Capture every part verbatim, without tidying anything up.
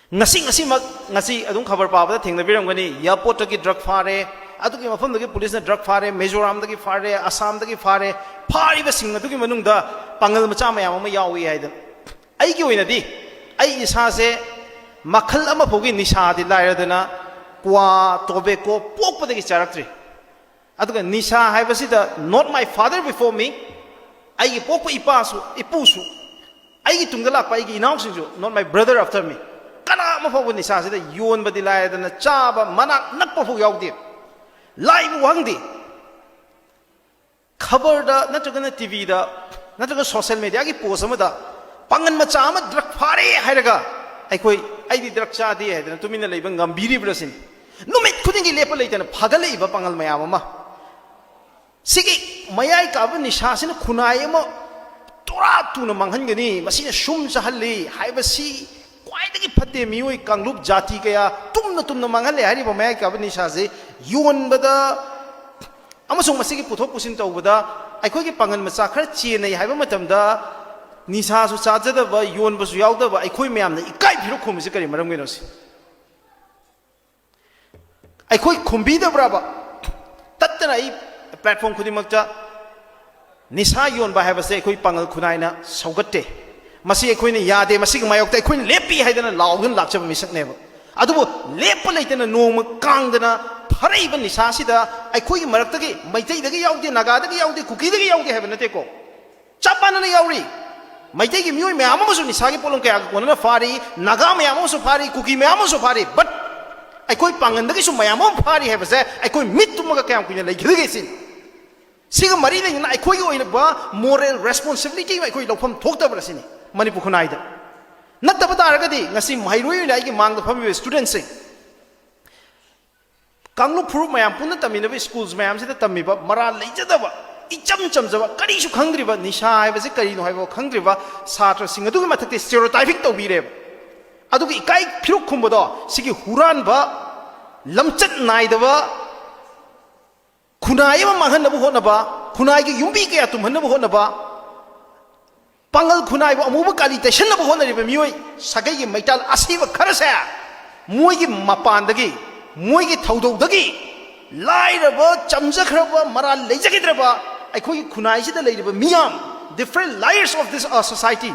ꯉꯁꯤ ꯉꯁꯤꯃꯛ ꯉꯁꯤ ꯑꯗꯨꯝ ꯈꯕꯔ ꯄꯥꯕꯗ ꯊꯦꯡꯅꯕꯤꯔꯝꯒꯅꯤ, ꯏꯌꯥꯔꯄꯣꯔꯠꯇꯒꯤ ꯗ꯭ꯔꯒ ꯐꯥꯔꯦ, ꯑꯗꯨꯒꯤ ꯃꯐꯝꯗꯒꯤ ꯄꯨꯂꯤꯁꯅ ꯗ꯭ꯔꯒ ꯐꯥꯔꯦ, ꯃꯤꯖꯣꯔꯥꯝꯗꯒꯤ ꯐꯥꯔꯦ, ꯑꯁꯥꯝꯗꯒꯤ ꯐꯥꯔꯦ꯫ ꯐꯥꯔꯤꯕꯁꯤꯡ ꯑꯗꯨꯒꯤ ꯃꯅꯨꯡꯗ ꯄꯥꯡꯒꯜ ꯃꯆꯥ ꯃꯌꯥꯝ ꯑꯃ ꯌꯥꯎꯏ ꯍꯥꯏꯗꯅ꯫ ꯑꯩꯒꯤ ꯑꯣꯏꯅꯗꯤ ꯑꯩ ꯏꯁꯥꯁꯦ ꯃꯈꯜ ꯑꯃ ꯐꯥꯎꯒꯤ ꯅꯤꯁꯥꯗꯤ ꯂꯥꯏꯔꯗꯅ ꯀ꯭ꯋꯥ, ꯇꯣꯕꯦꯀꯣ ꯄꯣꯛꯄꯗꯒꯤ ꯆꯥꯔꯛꯇ꯭ꯔꯤ꯫ ꯑꯗꯨꯒ ꯅꯤꯁꯥ ꯍꯥꯏꯕꯁꯤꯗ, not my father before me, ꯑꯩꯒꯤ ꯄꯣꯛꯄ ꯏꯄꯥꯁꯨ, ꯏꯄꯨꯁꯨ, ꯑꯩꯒꯤ ꯇꯨꯡꯗ ꯂꯥꯛꯄ ꯑꯩꯒꯤ ꯏꯅꯥꯎꯁꯤꯡꯁꯨ, not my brother after me, ꯀꯅꯥ ꯑꯃ ꯐꯥꯎꯕ ꯅꯤꯁꯥꯁꯤꯗ ꯌꯣꯟꯕꯗꯤ ꯂꯥꯏꯔꯗꯅ ꯆꯥꯕ ꯃꯅꯥꯛ ꯅꯛꯄ ꯐꯥꯎ ꯌꯥꯎꯗꯦ꯫ ꯂꯥꯏꯕꯨ ꯍꯪꯗꯦ꯫ ꯈꯕꯔꯗ ꯅꯠꯇ꯭ꯔꯒꯅ ꯇꯤꯚꯤꯗ ꯅꯠꯇ꯭ꯔꯒ ꯁꯣꯁꯦꯜ ꯃꯦꯗꯤꯌꯥꯒꯤ ꯄꯣꯁ ꯑꯃꯗ ꯄꯥꯡꯒꯜ ꯃꯆꯥ ꯑꯃ ꯗ꯭ꯔꯒ ꯐꯥꯔꯦ ꯍꯥꯏꯔꯒ ꯑꯩꯈꯣꯏ, "ꯑꯩꯗꯤ ꯗ꯭ꯔꯒ ꯆꯥꯗꯦ" ꯍꯥꯏꯗꯅ ꯇꯨꯃꯤꯟꯅ ꯂꯩꯕ ꯉꯝꯕꯤꯔꯤꯕ꯭ꯔꯥ ꯁꯤꯅꯤ꯫ ꯅꯨꯃꯤꯠ ꯈꯨꯗꯤꯡꯒꯤ ꯂꯦꯞꯄ ꯂꯩꯇꯅ ꯐꯥꯒꯠꯂꯛꯏꯕ ꯄꯥꯡꯒꯜ ꯃꯌꯥꯝ ꯑꯃ꯫ ꯁꯤꯒꯤ ꯃꯌꯥꯏ ꯀꯥꯕ ꯅꯤꯁꯥꯁꯤꯅ ꯈꯨꯟꯅꯥꯏ ꯑꯃ ꯇꯣꯔꯥ ꯇꯨꯅ ꯃꯥꯡꯍꯟꯒꯅꯤ, ꯃꯁꯤꯅ ꯁꯨꯝ ꯆꯥꯍꯜꯂꯤ ꯍꯥꯏꯕꯁꯤ ꯈ꯭ꯋꯥꯏꯗꯒꯤ ꯐꯠꯇꯦ꯫ ꯃꯤꯑꯣꯏ ꯀꯥꯡꯂꯨꯞ ꯖꯥꯇꯤ ꯀꯌꯥ ꯇꯨꯝꯅ ꯇꯨꯝꯅ ꯃꯥꯡꯍꯜꯂꯦ꯫ ꯍꯥꯏꯔꯤꯕ ꯃꯌꯥꯏ ꯀꯥꯕ ꯅꯤꯁꯥꯁꯤ ꯌꯣꯟꯕꯗ ꯑꯃꯁꯨꯡ ꯃꯁꯤꯒꯤ ꯄꯨꯊꯣꯛ ꯄꯨꯁꯤꯟ ꯇꯧꯕꯗ ꯑꯩꯈꯣꯏꯒꯤ ꯄꯥꯡꯒꯜ ꯃꯆꯥ ꯈꯔ ꯆꯦꯟꯅꯩ ꯍꯥꯏꯕ ꯃꯇꯝꯗ, ꯅꯤꯁꯥꯁꯨ ꯆꯥꯖꯗꯕ, ꯌꯣꯟꯕꯁꯨ ꯌꯥꯎꯗꯕ ꯑꯩꯈꯣꯏ ꯃꯌꯥꯝꯅ ꯏꯀꯥꯏ ꯐꯤꯔꯨꯛ ꯈꯨꯝꯃꯤꯁꯤ ꯀꯔꯤ ꯃꯔꯝꯒꯤꯅꯣ ꯁꯤ? ꯑꯩꯈꯣꯏ ꯈꯨꯝꯕꯤꯗꯕ꯭ꯔꯕ? ꯇꯠꯇꯅ ꯑꯩ ꯄ꯭ꯂꯦꯠꯐꯣꯝ ꯈꯨꯗꯤꯡꯃꯛꯇ ꯅꯤꯁꯥ ꯌꯣꯟꯕ ꯍꯥꯏꯕꯁꯦ ꯑꯩꯈꯣꯏ ꯄꯥꯡꯒꯜ ꯈꯨꯟꯅꯥꯏꯅ ꯁꯧꯒꯠꯇꯦ꯫ ꯃꯁꯤ ꯑꯩꯈꯣꯏꯅ ꯌꯥꯗꯦ, ꯃꯁꯤꯒꯤ ꯃꯥꯌꯣꯛꯇ ꯑꯩꯈꯣꯏꯅ ꯂꯦꯞꯄꯤ ꯍꯥꯏꯗꯅ ꯂꯥꯎꯗꯨꯅ ꯂꯥꯛꯆꯕ ꯃꯤꯁꯛꯅꯦꯕ꯫ ꯑꯗꯨꯕꯨ ꯂꯦꯞꯄ ꯂꯩꯇꯅ ꯅꯣꯡꯃ ꯀꯥꯡꯗꯅ ꯐꯔꯛꯏꯕ ꯅꯤꯁꯥꯁꯤꯗ ꯑꯩꯈꯣꯏꯒꯤ ꯃꯔꯛꯇꯒꯤ ꯃꯩꯇꯩꯗꯒꯤ ꯌꯥꯎꯗꯦ, ꯅꯥꯒꯥꯗꯒꯤ ꯌꯥꯎꯗꯦ, ꯀꯨꯀꯤꯗꯒꯤ ꯌꯥꯎꯗꯦ ꯍꯥꯏꯕ ꯅꯠꯇꯦꯀꯣ꯫ ꯆꯞ ꯃꯥꯟꯅꯅ ꯌꯥꯎꯔꯤ꯫ ꯃꯩꯇꯩꯒꯤ ꯃꯤꯑꯣꯏ ꯃꯌꯥꯝ ꯑꯃꯁꯨ ꯅꯤꯁꯥꯒꯤ ꯄꯣꯠꯂꯝ ꯀꯌꯥꯒ ꯀꯣꯟꯅꯅ ꯐꯥꯔꯤ, ꯅꯥꯒꯥ ꯃꯌꯥꯝ ꯑꯃꯁꯨ ꯐꯥꯔꯤ, ꯀꯨꯀꯤ ꯃꯌꯥꯝ ꯑꯃꯁꯨ ꯐꯥꯔꯤ, but ꯑꯩꯈꯣꯏ ꯄꯥꯡꯒꯟꯗꯒꯤꯁꯨ ꯃꯌꯥꯝ ꯑꯃ ꯐꯥꯔꯤ ꯍꯥꯏꯕꯁꯦ ꯑꯩꯈꯣꯏ ꯃꯤꯠ ꯇꯨꯝꯃꯒ ꯀꯌꯥꯝ ꯀꯨꯏꯅ ꯂꯩꯈꯤꯗꯒꯦ ꯁꯤꯅꯤ꯫ ꯁꯤꯒ ꯃꯔꯤ ꯂꯩꯅꯅ ꯑꯩꯈꯣꯏꯒꯤ ꯑꯣꯏꯕ moral responsibility ꯑꯃ ꯑꯩꯈꯣꯏ ꯂꯧꯐꯝ ꯊꯣꯛꯇꯕ꯭ꯔꯥ ꯁꯤꯅꯤ ꯃꯅꯤꯄꯨꯔ ꯈꯨꯟꯅꯥꯏꯗ꯫ ꯅꯠꯇꯕ ꯇꯥꯔꯒꯗꯤ ꯉꯁꯤ ꯃꯍꯩꯔꯣꯏ ꯑꯣꯏꯅ ꯑꯩꯒꯤ ꯃꯥꯡꯗ ꯐꯝꯃꯤꯕ ꯁ꯭ꯇꯨꯗꯦꯟꯠꯁꯤꯡ, ꯀꯥꯡꯂꯨꯞ ꯐꯨꯔꯨꯞ ꯃꯌꯥꯝ ꯄꯨꯟꯅ ꯇꯝꯃꯤꯟꯅꯕ ꯁ꯭ꯀꯨꯜꯁ ꯃꯌꯥꯝꯁꯤꯗ ꯇꯝꯃꯤꯕ ꯃꯔꯥꯜ ꯂꯩꯖꯗꯕ, ꯏꯆꯝ ꯆꯝꯖꯕ, ꯀꯔꯤꯁꯨ ꯈꯪꯗ꯭ꯔꯤꯕ, ꯅꯤꯁꯥ ꯍꯥꯏꯕꯁꯤ ꯀꯔꯤꯅꯣ ꯍꯥꯏꯕ ꯈꯪꯗ꯭ꯔꯤꯕ ꯁꯥꯇ꯭ꯔꯁꯤꯡ ꯑꯗꯨꯒꯤ ꯃꯊꯛꯇ stereotyping ꯇꯧꯕꯤꯔꯦꯕ꯫ ꯑꯗꯨꯒ ꯏꯀꯥꯏ ꯐꯤꯔꯨꯛ ꯈꯨꯝꯕꯗꯣ, ꯁꯤꯒꯤ ꯍꯨꯔꯥꯟꯕ, ꯂꯝꯆꯠ ꯅꯥꯏꯗꯕ, ꯈꯨꯟꯅꯥꯏ ꯑꯃ ꯃꯥꯡꯍꯟꯅꯕ ꯍꯣꯠꯅꯕ, ꯈꯨꯟꯅꯥꯏꯒꯤ ꯌꯨꯝꯕꯤ ꯀꯌꯥ ꯇꯨꯝꯍꯟꯅꯕ ꯍꯣꯠꯅꯕ, ꯄꯥꯡꯒꯜ ꯈꯨꯟꯅꯥꯏꯕꯨ ꯑꯃꯨꯕ ꯀꯥꯂꯤ ꯇꯩꯁꯟꯅꯕ ꯍꯣꯠꯅꯔꯤꯕ ꯃꯤꯑꯣꯏ ꯁꯥꯒꯩꯒꯤ ꯃꯩꯇꯥꯜ ꯑꯁꯤꯕ ꯈꯔꯁꯦ, ꯃꯣꯏꯒꯤ ꯃꯄꯥꯟꯗꯒꯤ, ꯃꯣꯏꯒꯤ ꯊꯧꯗꯧꯗꯒꯤ, ꯂꯥꯏꯔꯕ, ꯆꯝꯖꯈ꯭ꯔꯕ, ꯃꯔꯥꯜ ꯂꯩꯖꯈꯤꯗ꯭ꯔꯕ ꯑꯩꯈꯣꯏꯒꯤ ꯈꯨꯟꯅꯥꯏꯁꯤꯗ ꯂꯩꯔꯤꯕ ꯃꯤꯌꯥꯝ, different layers of this, uh, society,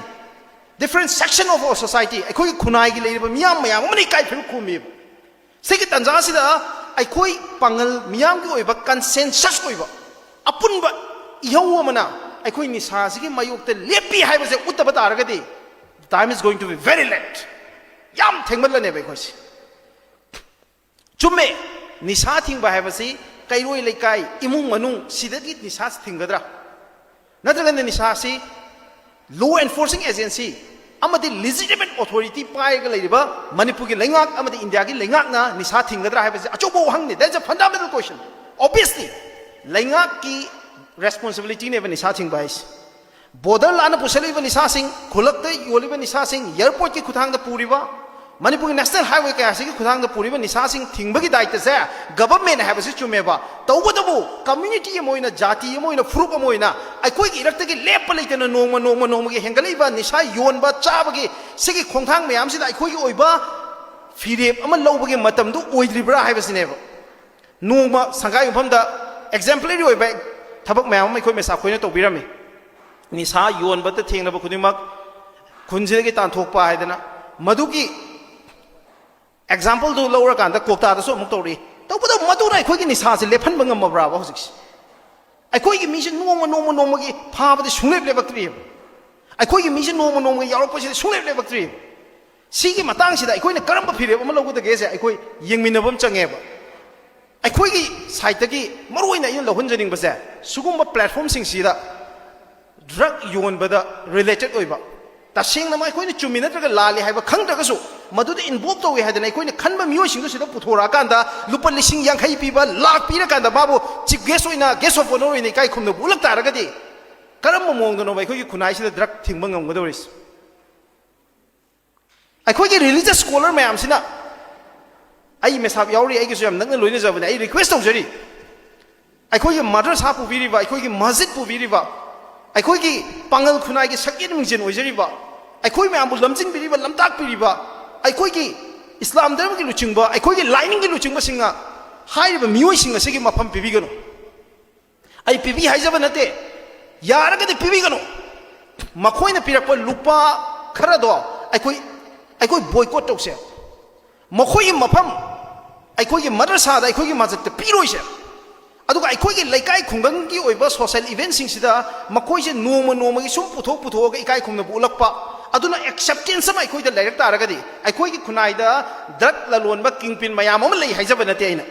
different section of our society, ꯑꯩꯈꯣꯏꯒꯤ ꯈꯨꯟꯅꯥꯏꯒꯤ ꯂꯩꯔꯤꯕ ꯃꯤꯌꯥꯝ ꯃꯌꯥꯝ ꯑꯃꯅ ꯏꯀꯥꯏ ꯐꯤꯕꯝ ꯈꯨꯝꯃꯤꯕ꯫ ꯁꯤꯒꯤ ꯇꯥꯟꯖꯥꯁꯤꯗ ꯑꯩꯈꯣꯏ ꯄꯥꯡꯒꯜ ꯃꯤꯌꯥꯝꯒꯤ ꯑꯣꯏꯕ consensus ꯑꯣꯏꯕ ꯑꯄꯨꯟꯕ ꯏꯍꯧ ꯑꯃꯅ ꯑꯩꯈꯣꯏ ꯅꯤꯁꯥꯁꯤꯒꯤ ꯃꯥꯌꯣꯛꯇ ꯂꯦꯞꯄꯤ ꯍꯥꯏꯕꯁꯦ ꯎꯠꯇꯕ ꯇꯥꯔꯒꯗꯤ, time is going to be very late. ꯌꯥꯝ ꯊꯦꯡꯃꯜꯂꯅꯦꯕ ꯑꯩꯈꯣꯏꯁꯦ꯫ ꯆꯨꯝꯃꯦ, ꯅꯤꯁꯥ ꯊꯤꯡꯕ ꯍꯥꯏꯕꯁꯤ ꯀꯩꯔꯣꯏ ꯂꯩꯀꯥꯏ, ꯏꯃꯨꯡ ꯃꯅꯨꯡ ꯁꯤꯗꯒꯤ ꯅꯤꯁꯥ ꯊꯤꯡꯒꯗ꯭ꯔꯥ? ꯅꯠꯇ꯭ꯔꯒꯅ ꯅꯤꯁꯥꯁꯤ law enforcing agency ꯑꯃꯗꯤ legitimate authority ꯄꯥꯏꯔꯒ ꯂꯩꯔꯤꯕ ꯃꯅꯤꯄꯨꯔꯒꯤ ꯂꯩꯉꯥꯛ ꯑꯃꯗꯤ ꯏꯟꯗꯤꯌꯥꯒꯤ ꯂꯩꯉꯥꯛꯅ ꯅꯤꯁꯥ ꯊꯤꯡꯒꯗ꯭ꯔꯥ ꯍꯥꯏꯕꯁꯤ ꯑꯆꯧꯕ ꯋꯥꯍꯪꯅꯤ꯫ That's a fundamental question. Obviously, ꯂꯩꯉꯥꯛꯀꯤ responsibility ꯅꯦꯕ ꯅꯤꯁꯥ ꯊꯤꯡꯕ ꯍꯥꯏꯁꯦ꯫ Border ꯂꯥꯟꯅ ꯄꯨꯁꯜꯂꯤꯕ ꯅꯤꯁꯥꯁꯤꯡ, ꯈꯨꯜꯂꯛꯇ ꯌꯣꯜꯂꯤꯕ ꯅꯤꯁꯥꯁꯤꯡ, airport ꯀꯤ ꯈꯨꯠꯊꯥꯡꯗ ꯄꯨꯔꯤꯕ, ꯃꯅꯤꯄꯨꯔꯒꯤ national highway ꯀꯌꯥꯁꯤꯒꯤ ꯈꯨꯠꯊꯥꯡꯗ ꯄꯨꯔꯤꯕ ꯅꯤꯁꯥꯁꯤꯡ ꯊꯤꯡꯕꯒꯤ ꯗꯥꯏꯇꯁꯦ government ꯍꯥꯏꯕꯁꯤ ꯆꯨꯝꯃꯦꯕ꯫ ꯇꯧꯕꯇꯕꯨ community ꯑꯃ ꯑꯣꯏꯅ, ꯖꯥꯇꯤ ꯑꯃ ꯑꯣꯏꯅ, ꯐꯨꯔꯨꯞ ꯑꯃ ꯑꯣꯏꯅ ꯑꯩꯈꯣꯏꯒꯤ ꯏꯔꯛꯇꯒꯤ ꯂꯦꯞꯄ ꯂꯩꯇꯅ ꯅꯣꯡꯃ, ꯅꯣꯡꯃ, ꯅꯣꯡꯃꯒꯤ ꯍꯦꯟꯒꯠꯂꯛꯏꯕ ꯅꯤꯁꯥ ꯌꯣꯟꯕ, ꯆꯥꯕꯒꯤ ꯁꯤꯒꯤ ꯈꯣꯡꯊꯥꯡ ꯃꯌꯥꯝꯁꯤꯗ ꯑꯩꯈꯣꯏꯒꯤ ꯑꯣꯏꯕ ꯐꯤꯔꯦꯞ ꯑꯃ ꯂꯧꯕꯒꯤ ꯃꯇꯝꯗꯨ ꯑꯣꯏꯗ꯭ꯔꯤꯕ꯭ꯔꯥ ꯍꯥꯏꯕꯁꯤꯅꯦꯕ꯫ ꯅꯣꯡꯃ ꯁꯪꯒꯥꯏ ꯌꯨꯝꯐꯝꯗ exemplary ꯑꯣꯏꯕ ꯊꯕꯛ ꯃꯌꯥꯝ ꯑꯃ ꯑꯩꯈꯣꯏ ꯃꯦꯁꯥ ꯈꯣꯏꯅ ꯇꯧꯕꯤꯔꯝꯃꯤ꯫ ꯅꯤꯁꯥ ꯌꯣꯟꯕꯗ ꯊꯦꯡꯅꯕ ꯈꯨꯗꯤꯡꯃꯛ ꯈꯨꯟꯁꯤꯗꯒꯤ ꯇꯥꯟꯊꯣꯛꯄ ꯍꯥꯏꯗꯅ, ꯃꯗꯨꯒꯤ example ꯗꯨ ꯂꯧꯔꯀꯥꯟꯗ ꯀꯣꯛꯇꯥꯗꯁꯨ ꯑꯃꯨꯛ ꯇꯧꯔꯛꯏ꯫ ꯇꯧꯕꯇꯕꯨ ꯃꯗꯨꯅ ꯑꯩꯈꯣꯏꯒꯤ ꯅꯤꯁꯥꯁꯦ ꯂꯦꯞꯍꯟꯕ ꯉꯝꯃꯕ꯭ꯔꯥꯕ ꯍꯧꯖꯤꯛꯁꯦ? ꯑꯩꯈꯣꯏꯒꯤ ꯃꯤꯁꯦ ꯅꯣꯡꯃ, ꯅꯣꯡꯃ, ꯅꯣꯡꯃꯒꯤ ꯐꯥꯕꯗꯤ ꯁꯨꯡꯂꯦꯞ ꯂꯦꯞꯄꯛꯇ꯭ꯔꯤꯑꯕ꯫ ꯑꯩꯈꯣꯏꯒꯤ ꯃꯤꯁꯦ ꯅꯣꯡꯃ, ꯅꯣꯡꯃꯒꯤ ꯌꯥꯎꯔꯛꯄꯁꯤꯗꯤ ꯁꯨꯡꯂꯦꯞ ꯂꯦꯞꯄꯛꯇ꯭ꯔꯤꯑꯕ꯫ ꯁꯤꯒꯤ ꯃꯇꯥꯡꯁꯤꯗ ꯑꯩꯈꯣꯏꯅ ꯀꯔꯝꯕ ꯐꯤꯔꯦꯞ ꯑꯃ ꯂꯧꯒꯗꯒꯦꯁꯦ ꯑꯩꯈꯣꯏ ꯌꯦꯡꯃꯤꯟꯅꯕ ꯑꯃ ꯆꯪꯉꯦꯕ꯫ ꯑꯩꯈꯣꯏꯒꯤ side ꯇꯒꯤ ꯃꯔꯨꯑꯣꯏꯅ ꯑꯩꯅ ꯂꯧꯍꯟꯖꯅꯤꯡꯕꯁꯦ, ꯁꯤꯒꯨꯝꯕ platform ꯁꯤꯡꯁꯤꯗ drug ꯌꯣꯟꯕꯗ related ꯑꯣꯏꯕ, ꯇꯁꯦꯡꯅꯃꯛ ꯑꯩꯈꯣꯏꯅ ꯆꯨꯝꯃꯤ ꯅꯠꯇ꯭ꯔꯒ ꯂꯥꯜꯂꯤ ꯍꯥꯏꯕ ꯈꯪꯗ꯭ꯔꯒꯁꯨ, ꯃꯗꯨꯗ involve ꯇꯧꯏ ꯍꯥꯏꯗꯅ ꯑꯩꯈꯣꯏꯅ ꯈꯟꯕ ꯃꯤꯑꯣꯏꯁꯤꯡꯗꯨ ꯁꯤꯗ ꯄꯨꯊꯣꯔꯛꯑꯀꯥꯟꯗ, ꯂꯨꯄꯥ ꯂꯤꯁꯤꯡ ꯌꯥꯡꯈꯩ ꯄꯤꯕ, ꯂꯥꯛ ꯄꯤꯔꯀꯥꯟꯗ ꯃꯥꯕꯨ chief guest ꯑꯣꯏꯅ, guest of honour ꯑꯣꯏꯅ ꯏꯀꯥꯏ ꯈꯨꯝꯅꯕ ꯎꯠꯂꯛ ꯇꯥꯔꯒꯗꯤ, ꯀꯔꯝꯕ ꯃꯑꯣꯡꯗꯅꯣꯕ ꯑꯩꯈꯣꯏꯒꯤ ꯈꯨꯟꯅꯥꯏꯁꯤꯗ drug ꯊꯤꯡꯕ ꯉꯝꯒꯗꯧꯔꯤꯁꯦ? ꯑꯩꯈꯣꯏꯒꯤ religious scholar ꯃꯌꯥꯝꯁꯤꯅ, ꯑꯩ ꯃꯦꯁꯥꯞ ꯌꯥꯎꯔꯤ, ꯑꯩꯒꯤꯁꯨ ꯌꯥꯝ ꯅꯛꯅ ꯂꯣꯏꯅꯖꯕꯅꯦ, ꯑꯩ request ꯇꯧꯖꯔꯤ, ꯑꯩꯈꯣꯏꯒꯤ ꯃꯗ꯭ꯔꯁꯥ ꯄꯨꯕꯤꯔꯤꯕ, ꯑꯩꯈꯣꯏꯒꯤ ꯃꯁꯖꯤꯗ ꯄꯨꯕꯤꯔꯤꯕ, ꯑꯩꯈꯣꯏꯒꯤ ꯄꯥꯉꯜ ꯈꯨꯟꯅꯥꯏꯒꯤ ꯁꯛꯌꯦꯠ ꯃꯤꯡꯖꯦꯜ ꯑꯣꯏꯖꯔꯤꯕ, ꯑꯩꯈꯣꯏ ꯃꯌꯥꯝꯕꯨ ꯂꯝꯖꯤꯡꯕꯤꯔꯤꯕ, ꯂꯝꯇꯥꯛꯄꯤꯔꯤꯕ, ꯑꯩꯈꯣꯏꯒꯤ ꯏꯁꯂꯥꯝ ꯙꯔꯃꯒꯤ ꯂꯨꯆꯤꯡꯕ, ꯑꯩꯈꯣꯏꯒꯤ ꯂꯥꯏꯅꯤꯡꯒꯤ ꯂꯨꯆꯤꯡꯕꯁꯤꯡꯅ ꯍꯥꯏꯔꯤꯕ ꯃꯤꯑꯣꯏꯁꯤꯡ ꯑꯁꯤꯒꯤ ꯃꯐꯝ ꯄꯤꯕꯤꯒꯅꯨ꯫ ꯑꯩ ꯄꯤꯕꯤ ꯍꯥꯏꯖꯕ ꯅꯠꯇꯦ, ꯌꯥꯔꯒꯗꯤ ꯄꯤꯕꯤꯒꯅꯨ꯫ ꯃꯈꯣꯏꯅ ꯄꯤꯔꯛꯄ ꯂꯨꯄꯥ ꯈꯔꯗꯣ ꯑꯩꯈꯣꯏ, ꯑꯩꯈꯣꯏ ꯕꯣꯏꯀꯣꯠ ꯇꯧꯁꯦ꯫ ꯃꯈꯣꯏꯒꯤ ꯃꯐꯝ ꯑꯩꯈꯣꯏꯒꯤ ꯃꯗ꯭ꯔꯁꯥꯗ, ꯑꯩꯈꯣꯏꯒꯤ ꯃꯁꯖꯤꯗꯇ ꯄꯤꯔꯣꯏꯁꯦ꯫ ꯑꯗꯨꯒ ꯑꯩꯈꯣꯏꯒꯤ ꯂꯩꯀꯥꯏ ꯈꯨꯡꯒꯪꯒꯤ ꯑꯣꯏꯕ ꯁꯣꯁꯦꯜ ꯏꯚꯦꯟꯁꯤꯡꯁꯤꯗ ꯃꯈꯣꯏꯁꯦ ꯅꯣꯡꯃ ꯅꯣꯡꯃꯒꯤ ꯁꯨꯝ ꯄꯨꯊꯣꯛ ꯄꯨꯊꯣꯛꯑꯒ ꯏꯀꯥꯏ ꯈꯨꯝꯅꯕ ꯎꯠꯂꯛꯄ, ꯑꯗꯨꯅ ꯑꯦꯛꯁꯦꯞꯇꯦꯟꯁ ꯑꯃ ꯑꯩꯈꯣꯏꯗ ꯂꯩꯔꯛ ꯇꯥꯔꯒꯗꯤ, ꯑꯩꯈꯣꯏꯒꯤ ꯈꯨꯟꯅꯥꯏꯗ ꯗ꯭ꯔꯒ ꯂꯂꯣꯟꯕ ꯀꯤꯡꯄꯤꯟ ꯃꯌꯥꯝ ꯑꯃ ꯂꯩ ꯍꯥꯏꯖꯕ ꯅꯠꯇꯦ ꯑꯩꯅ꯫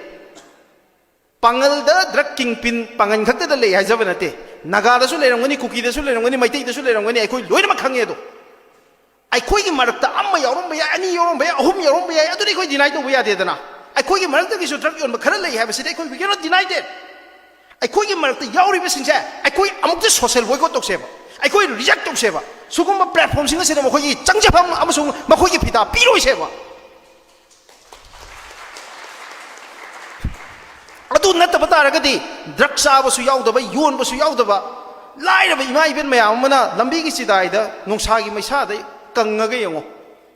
ꯄꯥꯉꯜꯗ ꯗ꯭ꯔꯒ ꯀꯤꯡꯄꯤꯟ ꯄꯥꯉꯜ ꯈꯛꯇꯗ ꯂꯩ ꯍꯥꯏꯖꯕ ꯅꯠꯇꯦ꯫ ꯅꯥꯒꯥꯗꯁꯨ ꯂꯩꯔꯝꯒꯅꯤ, ꯀꯨꯀꯤꯗꯁꯨ ꯂꯩꯔꯝꯒꯅꯤ, ꯃꯩꯇꯩꯗꯁꯨ ꯂꯩꯔꯝꯒꯅꯤ, ꯑꯩꯈꯣꯏ ꯂꯣꯏꯅꯃꯛ ꯈꯪꯉꯦ꯫ ꯑꯗꯣ ꯑꯩꯈꯣꯏꯒꯤ ꯃꯔꯛꯇ ꯑꯃ ꯌꯥꯎꯔꯝꯕ ꯌꯥꯏ, ꯑꯅꯤ ꯌꯥꯎꯔꯝꯕ ꯌꯥꯏ, ꯑꯍꯨꯝ ꯌꯥꯎꯔꯝꯕ ꯌꯥꯏ, ꯑꯗꯨꯗꯤ ꯑꯩꯈꯣꯏ ꯗꯤꯅꯥꯏ ꯇꯧꯕ ꯌꯥꯗꯦꯗꯅ꯫ ꯑꯩꯈꯣꯏꯒꯤ ꯃꯔꯛꯇꯒꯤꯁꯨ ꯗ꯭ꯔꯒ ꯌꯣꯟꯕ ꯈꯔ ꯂꯩ ꯍꯥꯏꯕꯁꯤꯗꯤ ꯑꯩꯈꯣꯏ, we cannot deny that꯫ ꯑꯩꯈꯣꯏꯒꯤ ꯃꯔꯛꯇ ꯌꯥꯎꯔꯤꯕꯁꯤꯡꯁꯦ ꯑꯩꯈꯣꯏ ꯑꯃꯨꯛꯇ ꯁꯣꯁꯦꯜ ꯕꯣꯏꯀꯣꯠ ꯇꯧꯁꯦꯕ, ꯑꯩꯈꯣꯏ ꯔꯤꯖꯦꯛ ꯇꯧꯁꯦꯕ꯫ ꯁꯤꯒꯨꯝꯕ ꯄ꯭ꯂꯦꯠꯐꯣꯝꯁꯤꯡ ꯑꯁꯤꯗ ꯃꯈꯣꯏꯒꯤ ꯆꯪꯖꯐꯝ ꯑꯃꯁꯨꯡ ꯃꯈꯣꯏꯒꯤ ꯐꯤꯗꯥ ꯄꯤꯔꯣꯏꯁꯦꯕ꯫ ꯑꯗꯨ ꯅꯠꯇꯕ ꯇꯥꯔꯒꯗꯤ ꯗ꯭ꯔꯒ ꯆꯥꯕꯁꯨ ꯌꯥꯎꯗꯕ, ꯌꯣꯟꯕꯁꯨ ꯌꯥꯎꯗꯕ, ꯂꯥꯏꯔꯕ ꯏꯃꯥ ꯏꯕꯦꯟ ꯃꯌꯥꯝ ꯑꯃꯅ ꯂꯝꯕꯤꯒꯤ ꯆꯤꯗꯥꯏꯗ ꯅꯨꯡꯁꯥꯒꯤ ꯃꯩꯁꯥꯗ ꯀꯪꯉꯒ ꯌꯦꯡꯉꯣ꯫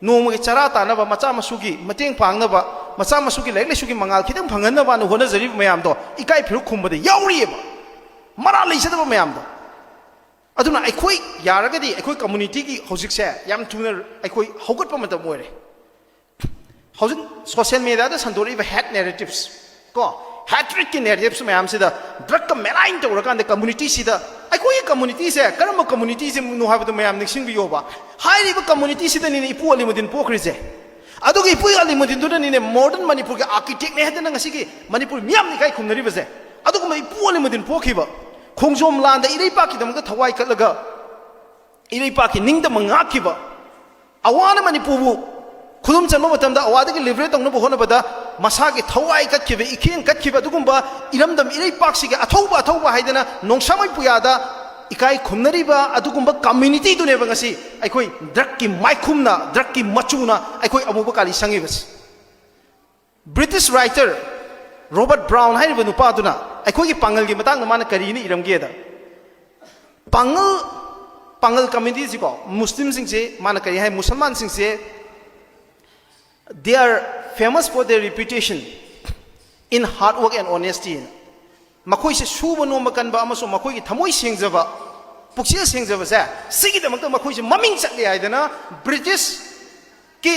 ꯅꯣꯡꯃꯒꯤ ꯆꯔꯥ ꯇꯥꯅꯕ, ꯃꯆꯥ ꯃꯁꯨꯒꯤ ꯃꯇꯦꯡ ꯄꯥꯡꯅꯕ, ꯃꯆꯥ ꯃꯁꯨꯒꯤ ꯂꯥꯏꯔꯤꯛ ꯂꯥꯏꯁꯨꯒꯤ ꯃꯉꯥꯜ ꯈꯤꯇꯪ ꯐꯪꯍꯟꯅꯕꯅ ꯍꯣꯠꯅꯖꯔꯤꯕ ꯃꯌꯥꯝꯗꯣ ꯏꯀꯥꯏ ꯐꯤꯔꯨꯛ ꯈꯨꯝꯕꯗ ꯌꯥꯎꯔꯤꯑꯕ, ꯃꯔꯥꯜ ꯂꯩꯖꯗꯕ ꯃꯌꯥꯝꯗꯣ꯫ ꯑꯗꯨꯅ ꯑꯩꯈꯣꯏ ꯌꯥꯔꯒꯗꯤ ꯑꯩꯈꯣꯏ ꯀꯝꯃꯨꯅꯤꯇꯤꯒꯤ ꯍꯧꯖꯤꯛꯁꯦ ꯌꯥꯝ ꯊꯨꯅ ꯑꯩꯈꯣꯏ ꯍꯧꯒꯠꯄ ꯃꯇꯝ ꯑꯣꯏꯔꯦ꯫ ꯍꯧꯖꯤꯛ ꯁꯣꯁꯤꯌꯦꯜ ꯃꯦꯗꯤꯌꯥꯗ ꯁꯟꯗꯣꯔꯛꯏꯕ ꯍꯦꯠ ꯅꯦꯔꯦꯇꯤꯚꯁ ꯀꯣ, ꯍꯦꯇ꯭ꯔꯤꯛꯀꯤ ꯅꯦꯔꯦꯇꯤꯚꯁ ꯃꯌꯥꯝꯁꯤꯗ ꯗ꯭ꯔꯒꯀ ꯃꯦꯂꯥꯏꯟ ꯇꯧꯔꯀꯥꯟꯗ ꯀꯝꯃꯨꯅꯤꯇꯤꯁꯤꯗ, ꯑꯩꯈꯣꯏꯒꯤ ꯀꯝꯃꯨꯅꯤꯇꯤꯁꯦ ꯀꯔꯝꯕ ꯀꯝꯃꯨꯅꯤꯇꯤꯁꯤꯅꯣ ꯍꯥꯏꯕꯗꯨ ꯃꯌꯥꯝ ꯅꯤꯡꯁꯤꯡꯕꯤꯌꯣꯕ꯫ ꯍꯥꯏꯔꯤꯕ ꯀꯝꯃꯨꯅꯤꯇꯤꯁꯤꯗꯅꯤꯅꯦ ꯏꯄꯨ ꯑꯂꯤꯃꯨꯗꯤꯟ ꯄꯣꯛꯈ꯭ꯔꯤꯁꯦ꯫ ꯑꯗꯨꯒ ꯏꯄꯨ ꯑꯂꯤꯃꯨꯗꯤꯟꯗꯨꯅꯅꯤꯅꯦ ꯃꯣꯗꯔꯟ ꯃꯅꯤꯄꯨꯔꯒꯤ ꯑꯥꯔꯀꯤꯇꯦꯛꯅꯦ ꯍꯥꯏꯗꯅ ꯉꯁꯤꯒꯤ ꯃꯅꯤꯄꯨꯔ ꯃꯤꯌꯥꯝꯅ ꯏꯀꯥꯏ ꯈꯨꯝꯅꯔꯤꯕꯁꯦ꯫ ꯑꯗꯨꯒꯨꯝꯕ ꯏꯄꯨ ꯑꯂꯤꯃꯨꯗꯤꯟ ꯄꯣꯛꯈꯤꯕ, ꯈꯣꯡꯖꯣꯝ ꯂꯥꯟꯗ ꯏꯔꯩꯄꯥꯛꯀꯤꯗꯃꯛꯇ ꯊꯋꯥꯏ ꯀꯠꯂꯒ ꯏꯔꯩꯄꯥꯛꯀꯤ ꯅꯤꯡꯇꯝꯕ ꯉꯥꯛꯈꯤꯕ, ꯑꯋꯥꯅ ꯃꯅꯤꯄꯨꯔꯕꯨ ꯈꯨꯗꯨꯝ ꯆꯟꯕ ꯃꯇꯝꯗ ꯑꯋꯥꯗꯒꯤ ꯂꯤꯕꯔꯦꯠ ꯇꯧꯅꯕ ꯍꯣꯠꯅꯕꯗ ꯃꯁꯥꯒꯤ ꯊꯋꯥꯏ ꯀꯠꯈꯤꯕ, ꯏꯈꯦꯡ ꯀꯠꯈꯤꯕ ꯑꯗꯨꯒꯨꯝꯕ ꯏꯔꯝꯗꯝ ꯏꯔꯩꯄꯥꯛꯁꯤꯒꯤ ꯑꯊꯧꯕ, ꯑꯊꯧꯕ ꯍꯥꯏꯗꯅ ꯅꯣꯡꯁꯥꯃꯩ ꯄꯨꯌꯥꯗ ꯏꯀꯥꯏ ꯈꯨꯝꯅꯔꯤꯕ ꯑꯗꯨꯒꯨꯝꯕ ꯀꯝꯃ꯭ꯌꯨꯅꯤꯇꯤꯗꯨꯅꯦꯕ ꯉꯁꯤ ꯑꯩꯈꯣꯏ ꯗ꯭ꯔꯒꯀꯤ ꯃꯥꯏꯈꯨꯝꯅ, ꯗ꯭ꯔꯒꯀꯤ ꯃꯆꯨꯅ ꯑꯩꯈꯣꯏ ꯑꯃꯨꯕ ꯀꯥꯂꯤ ꯁꯪꯉꯤꯕꯁꯤ꯫ ꯕ꯭ꯔꯤꯇꯤꯁ ꯔꯥꯏꯇꯔ ꯔꯣꯕꯔꯠ ꯕ꯭ꯔꯥꯎꯟ ꯍꯥꯏꯔꯤꯕ ꯅꯨꯄꯥꯗꯨꯅ ꯑꯩꯈꯣꯏꯒꯤ ꯄꯥꯉꯜꯒꯤ ꯃꯇꯥꯡꯗ ꯃꯥꯅ ꯀꯔꯤꯅ ꯏꯔꯝꯒꯦꯗ, ꯄꯥꯉꯜ ꯄꯥꯉꯜ ꯀꯝꯃ꯭ꯌꯨꯅꯤꯇꯤꯁꯤꯀꯣ, ꯃꯨꯁꯂꯤꯝꯁꯤꯡꯁꯦ ꯃꯥꯅ ꯀꯔꯤ ꯍꯥꯏ? ꯃꯨꯁꯜꯃꯥꯟꯁꯤꯡꯁꯦ, they are famous for their reputation in hard work and honesty ꯍꯥꯏꯅ꯫ ꯃꯈꯣꯏꯁꯦ ꯁꯨꯕ ꯅꯣꯝꯕ ꯀꯟꯕ ꯑꯃꯁꯨꯡ ꯃꯈꯣꯏꯒꯤ ꯊꯃꯣꯏ ꯁꯦꯡꯖꯕ, ꯄꯨꯛꯆꯦꯜ ꯁꯦꯡꯖꯕꯁꯦ, ꯁꯤꯒꯤꯗꯃꯛꯇ ꯃꯈꯣꯏꯁꯦ ꯃꯃꯤꯡ ꯆꯠꯂꯤ ꯍꯥꯏꯗꯅ ꯕ꯭ꯔꯤꯇꯤꯁꯀꯤ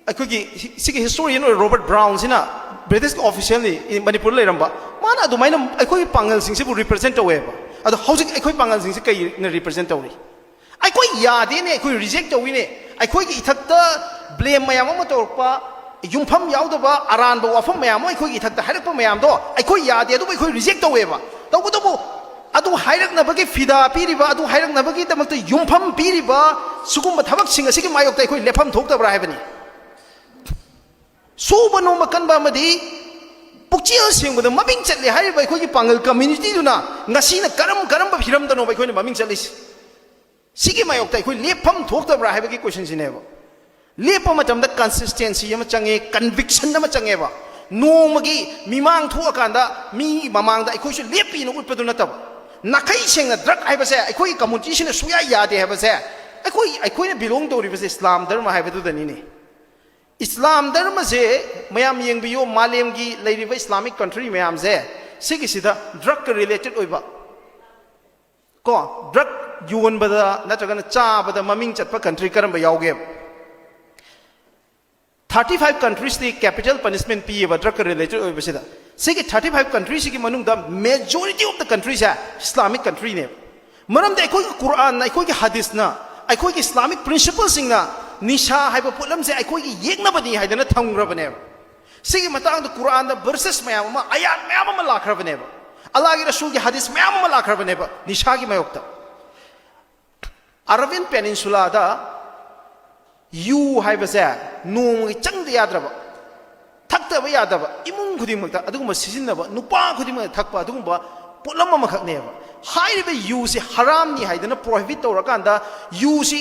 ꯑꯩꯈꯣꯏꯒꯤ ꯍꯤ- ꯁꯤꯒꯤ ꯍꯤꯁꯇꯣꯔꯤꯌꯟ ꯑꯣꯏꯕ ꯔꯣꯕꯔꯠ ꯕ꯭ꯔꯥꯎꯟꯁꯤꯅ, ꯕ꯭ꯔꯤꯇꯤꯁꯀꯤ ꯑꯣꯐꯤꯁꯤꯌꯦꯜꯅꯤ ꯃꯅꯤꯄꯨꯔꯗ ꯂꯩꯔꯝꯕ, ꯃꯥꯅ ꯑꯗꯨꯃꯥꯏꯅ ꯑꯩꯈꯣꯏꯒꯤ ꯄꯥꯉꯜꯁꯤꯡꯁꯤꯕꯨ ꯔꯤꯄ꯭ꯔꯖꯦꯟ ꯇꯧꯋꯦꯕ꯫ ꯑꯗꯣ ꯍꯧꯖꯤꯛ ꯑꯩꯈꯣꯏ ꯄꯥꯉꯜꯁꯤꯡꯁꯤ ꯀꯩꯅ ꯔꯤꯄ꯭ꯔꯖꯦꯟ ꯇꯧꯔꯤ? ꯑꯩꯈꯣꯏ ꯌꯥꯗꯦꯅꯦ, ꯑꯩꯈꯣꯏ ꯔꯤꯖꯦꯛ ꯇꯧꯋꯤꯅꯦ, ꯑꯩꯈꯣꯏꯒꯤ ꯏꯊꯛꯇ ꯕ꯭ꯂꯦꯝ ꯃꯌꯥꯝ ꯑꯃ ꯇꯧꯔꯛꯄ, ꯌꯨꯝꯐꯝ ꯌꯥꯎꯗꯕ ꯑꯔꯥꯟꯕ ꯋꯥꯐꯝ ꯃꯌꯥꯝ ꯑꯃ ꯑꯩꯈꯣꯏꯒꯤ ꯏꯊꯛꯇ ꯍꯥꯏꯔꯛꯄ ꯃꯌꯥꯝꯗꯣ ꯑꯩꯈꯣꯏ ꯌꯥꯗꯦ, ꯑꯗꯨꯕꯨ ꯑꯩꯈꯣꯏ ꯔꯤꯖꯦꯛ ꯇꯧꯋꯦꯕ꯫ ꯇꯧꯕꯇꯕꯨ ꯑꯗꯨ ꯍꯥꯏꯔꯛꯅꯕꯒꯤ ꯐꯤꯗꯥ ꯄꯤꯔꯤꯕ, ꯑꯗꯨ ꯍꯥꯏꯔꯛꯅꯕꯒꯤꯗꯃꯛꯇ ꯌꯨꯝꯐꯝ ꯄꯤꯔꯤꯕ ꯁꯤꯒꯨꯝꯕ ꯊꯕꯛꯁꯤꯡ ꯑꯁꯤꯒꯤ ꯃꯥꯌꯣꯛꯇ ꯑꯩꯈꯣꯏ ꯂꯦꯞꯐꯝ ꯊꯣꯛꯇꯕ꯭ꯔꯥ ꯍꯥꯏꯕꯅꯤ꯫ ꯁꯨꯕ ꯅꯣꯝꯕ ꯀꯟꯕ ꯑꯃꯗꯤ ꯄꯨꯛꯆꯦꯜ ꯁꯦꯡꯕꯗ ꯃꯃꯤꯡ ꯆꯠꯂꯦ ꯍꯥꯏꯔꯤꯕ ꯑꯩꯈꯣꯏꯒꯤ ꯄꯥꯡꯒꯜ ꯀꯝꯃ꯭ꯌꯨꯅꯤꯇꯤꯗꯨꯅ ꯉꯁꯤꯅ ꯀꯔꯝ ꯀꯔꯝꯕ ꯐꯤꯔꯝꯗꯅꯣꯕ ꯑꯩꯈꯣꯏꯅ ꯃꯃꯤꯡ ꯆꯠꯂꯤꯁꯤ? ꯁꯤꯒꯤ ꯃꯥꯌꯣꯛꯇ ꯑꯩꯈꯣꯏ ꯂꯦꯞꯐꯝ ꯊꯣꯛꯇꯕ꯭ꯔꯥ ꯍꯥꯏꯕꯒꯤ ꯀꯣꯏꯁꯟꯁꯤꯅꯦꯕ꯫ ꯂꯦꯞꯄ ꯃꯇꯝꯗ ꯀꯟꯁꯤꯁꯇꯦꯟꯁꯤ ꯑꯃ ꯆꯪꯉꯦ, ꯀꯟꯚꯤꯛꯁꯟ ꯑꯃ ꯆꯪꯉꯦꯕ꯫ ꯅꯣꯡꯃꯒꯤ ꯃꯤꯃꯥꯡ ꯊꯣꯛꯑꯀꯥꯟꯗ ꯃꯤ ꯃꯃꯥꯡꯗ ꯑꯩꯈꯣꯏꯁꯨ ꯂꯦꯞꯄꯤꯅ ꯎꯠꯄꯗꯨ ꯅꯠꯇꯕ, ꯅꯥꯈꯩ ꯁꯦꯡꯅ ꯗ꯭ꯔꯒ ꯍꯥꯏꯕꯁꯦ ꯑꯩꯈꯣꯏꯒꯤ ꯀꯝꯃꯨꯅꯤꯇꯤꯁꯤꯅ ꯁꯨꯡꯌꯥ ꯌꯥꯗꯦ ꯍꯥꯏꯕꯁꯦ, ꯑꯩꯈꯣꯏ, ꯑꯩꯈꯣꯏꯅ ꯕꯤꯂꯣꯡ ꯇꯧꯔꯤꯕꯁꯦ ꯏꯁꯂꯥꯝ ꯙꯔꯃ ꯍꯥꯏꯕꯗꯨꯗꯅꯤꯅꯦ꯫ ꯏꯁꯂꯥꯝ ꯙꯔꯃꯁꯦ ꯃꯌꯥꯝ ꯌꯦꯡꯕꯤꯌꯨ, ꯃꯥꯂꯦꯝꯒꯤ ꯂꯩꯔꯤꯕ ꯏꯁꯂꯥꯃꯤꯛ ꯀꯟꯇ꯭ꯔꯤ ꯃꯌꯥꯝꯁꯦ ꯁꯤꯒꯤꯁꯤꯗ ꯗ꯭ꯔꯒꯀ ꯔꯤꯂꯦꯇꯦꯠ ꯑꯣꯏꯕ, ꯀꯣ, ꯗ꯭ꯔꯒ ꯌꯣꯟꯕꯗ ꯅꯠꯇ꯭ꯔꯒꯅ ꯆꯥꯕꯗ ꯃꯃꯤꯡ ꯆꯠꯄ ꯀꯟꯇ꯭ꯔꯤ ꯀꯔꯝꯕ ꯌꯥꯎꯒꯦꯕ? ꯊꯥꯔꯇꯤ ꯐꯥꯏꯚ ꯀꯟꯇ꯭ꯔꯤꯁꯇꯤ ꯀꯦꯄꯤꯇꯦꯜ ꯄꯅꯤꯁꯃꯦꯟ ꯄꯤꯌꯦꯕ ꯗ꯭ꯔꯒꯀ ꯔꯤꯂꯦꯇꯦꯠ ꯑꯣꯏꯕꯁꯤꯗ꯫ ꯁꯤꯒꯤ ꯊꯥꯔꯇꯤ ꯐꯥꯏꯚ ꯀꯟꯇ꯭ꯔꯤꯁꯤꯒꯤ ꯃꯅꯨꯡꯗ ꯃꯦꯖꯣꯔꯤꯇꯤ ꯑꯣꯐ ꯗ ꯀꯟꯇ꯭ꯔꯤꯁꯦ ꯏꯁꯂꯥꯃꯤꯛ ꯀꯟꯇ꯭ꯔꯤꯅꯦꯕ꯫ ꯃꯔꯝꯗꯤ ꯑꯩꯈꯣꯏꯒꯤ ꯀꯨꯔꯥꯟꯅ, ꯑꯩꯈꯣꯏꯒꯤ ꯍꯗꯤꯁꯅ, ꯑꯩꯈꯣꯏꯒꯤ ꯏꯁꯂꯥꯃꯤꯛ ꯄ꯭ꯔꯤꯟꯁꯤꯄꯜꯁꯤꯡꯅ ꯅꯤꯁꯥ ꯍꯥꯏꯕ ꯄꯣꯠꯂꯝꯁꯦ ꯑꯩꯈꯣꯏꯒꯤ ꯌꯦꯛꯅꯕꯅꯤ ꯍꯥꯏꯗꯅ ꯊꯝꯈ꯭ꯔꯕꯅꯦꯕ꯫ ꯁꯤꯒꯤ ꯃꯇꯥꯡꯗ ꯀꯨꯔꯥꯟꯗ ꯚꯔꯁꯦꯁ ꯃꯌꯥꯝ ꯑꯃ, ꯑꯌꯥꯠ ꯃꯌꯥꯝ ꯑꯃ ꯂꯥꯛꯈ꯭ꯔꯕꯅꯦꯕ꯫ ꯑꯜꯂꯥꯍꯒꯤ ꯔꯁꯨꯜꯒꯤ ꯍꯗꯤꯁ ꯃꯌꯥꯝ ꯑꯃ ꯂꯥꯛꯈ꯭ꯔꯕꯅꯦꯕ ꯅꯤꯁꯥꯒꯤ ꯃꯥꯌꯣꯛꯇ꯫ ꯑꯔꯥꯕꯤꯌꯟ ꯄꯦꯅꯤꯟꯁꯨꯂꯥꯗ ꯌꯨ ꯍꯥꯏꯕꯁꯦ ꯅꯣꯡꯃꯒꯤ ꯆꯪꯗ ꯌꯥꯗ꯭ꯔꯕ, ꯊꯛꯇꯕ ꯌꯥꯗꯕ, ꯏꯃꯨꯡ ꯈꯨꯗꯤꯡꯃꯛꯇ ꯑꯗꯨꯒꯨꯝꯕ ꯁꯤꯖꯤꯟꯅꯕ, ꯅꯨꯄꯥ ꯈꯨꯗꯤꯡꯃꯛꯅ ꯊꯛꯄ ꯑꯗꯨꯒꯨꯝꯕ ꯄꯣꯠꯂꯝ ꯑꯃꯈꯛꯅꯦꯕ꯫ ꯍꯥꯏꯔꯤꯕ ꯌꯨꯁꯤ ꯍꯔꯥꯝꯅꯤ ꯍꯥꯏꯗꯅ ꯄ꯭ꯔꯣꯍꯤꯕꯤꯠ ꯇꯧꯔꯀꯥꯟꯗ ꯌꯨꯁꯤ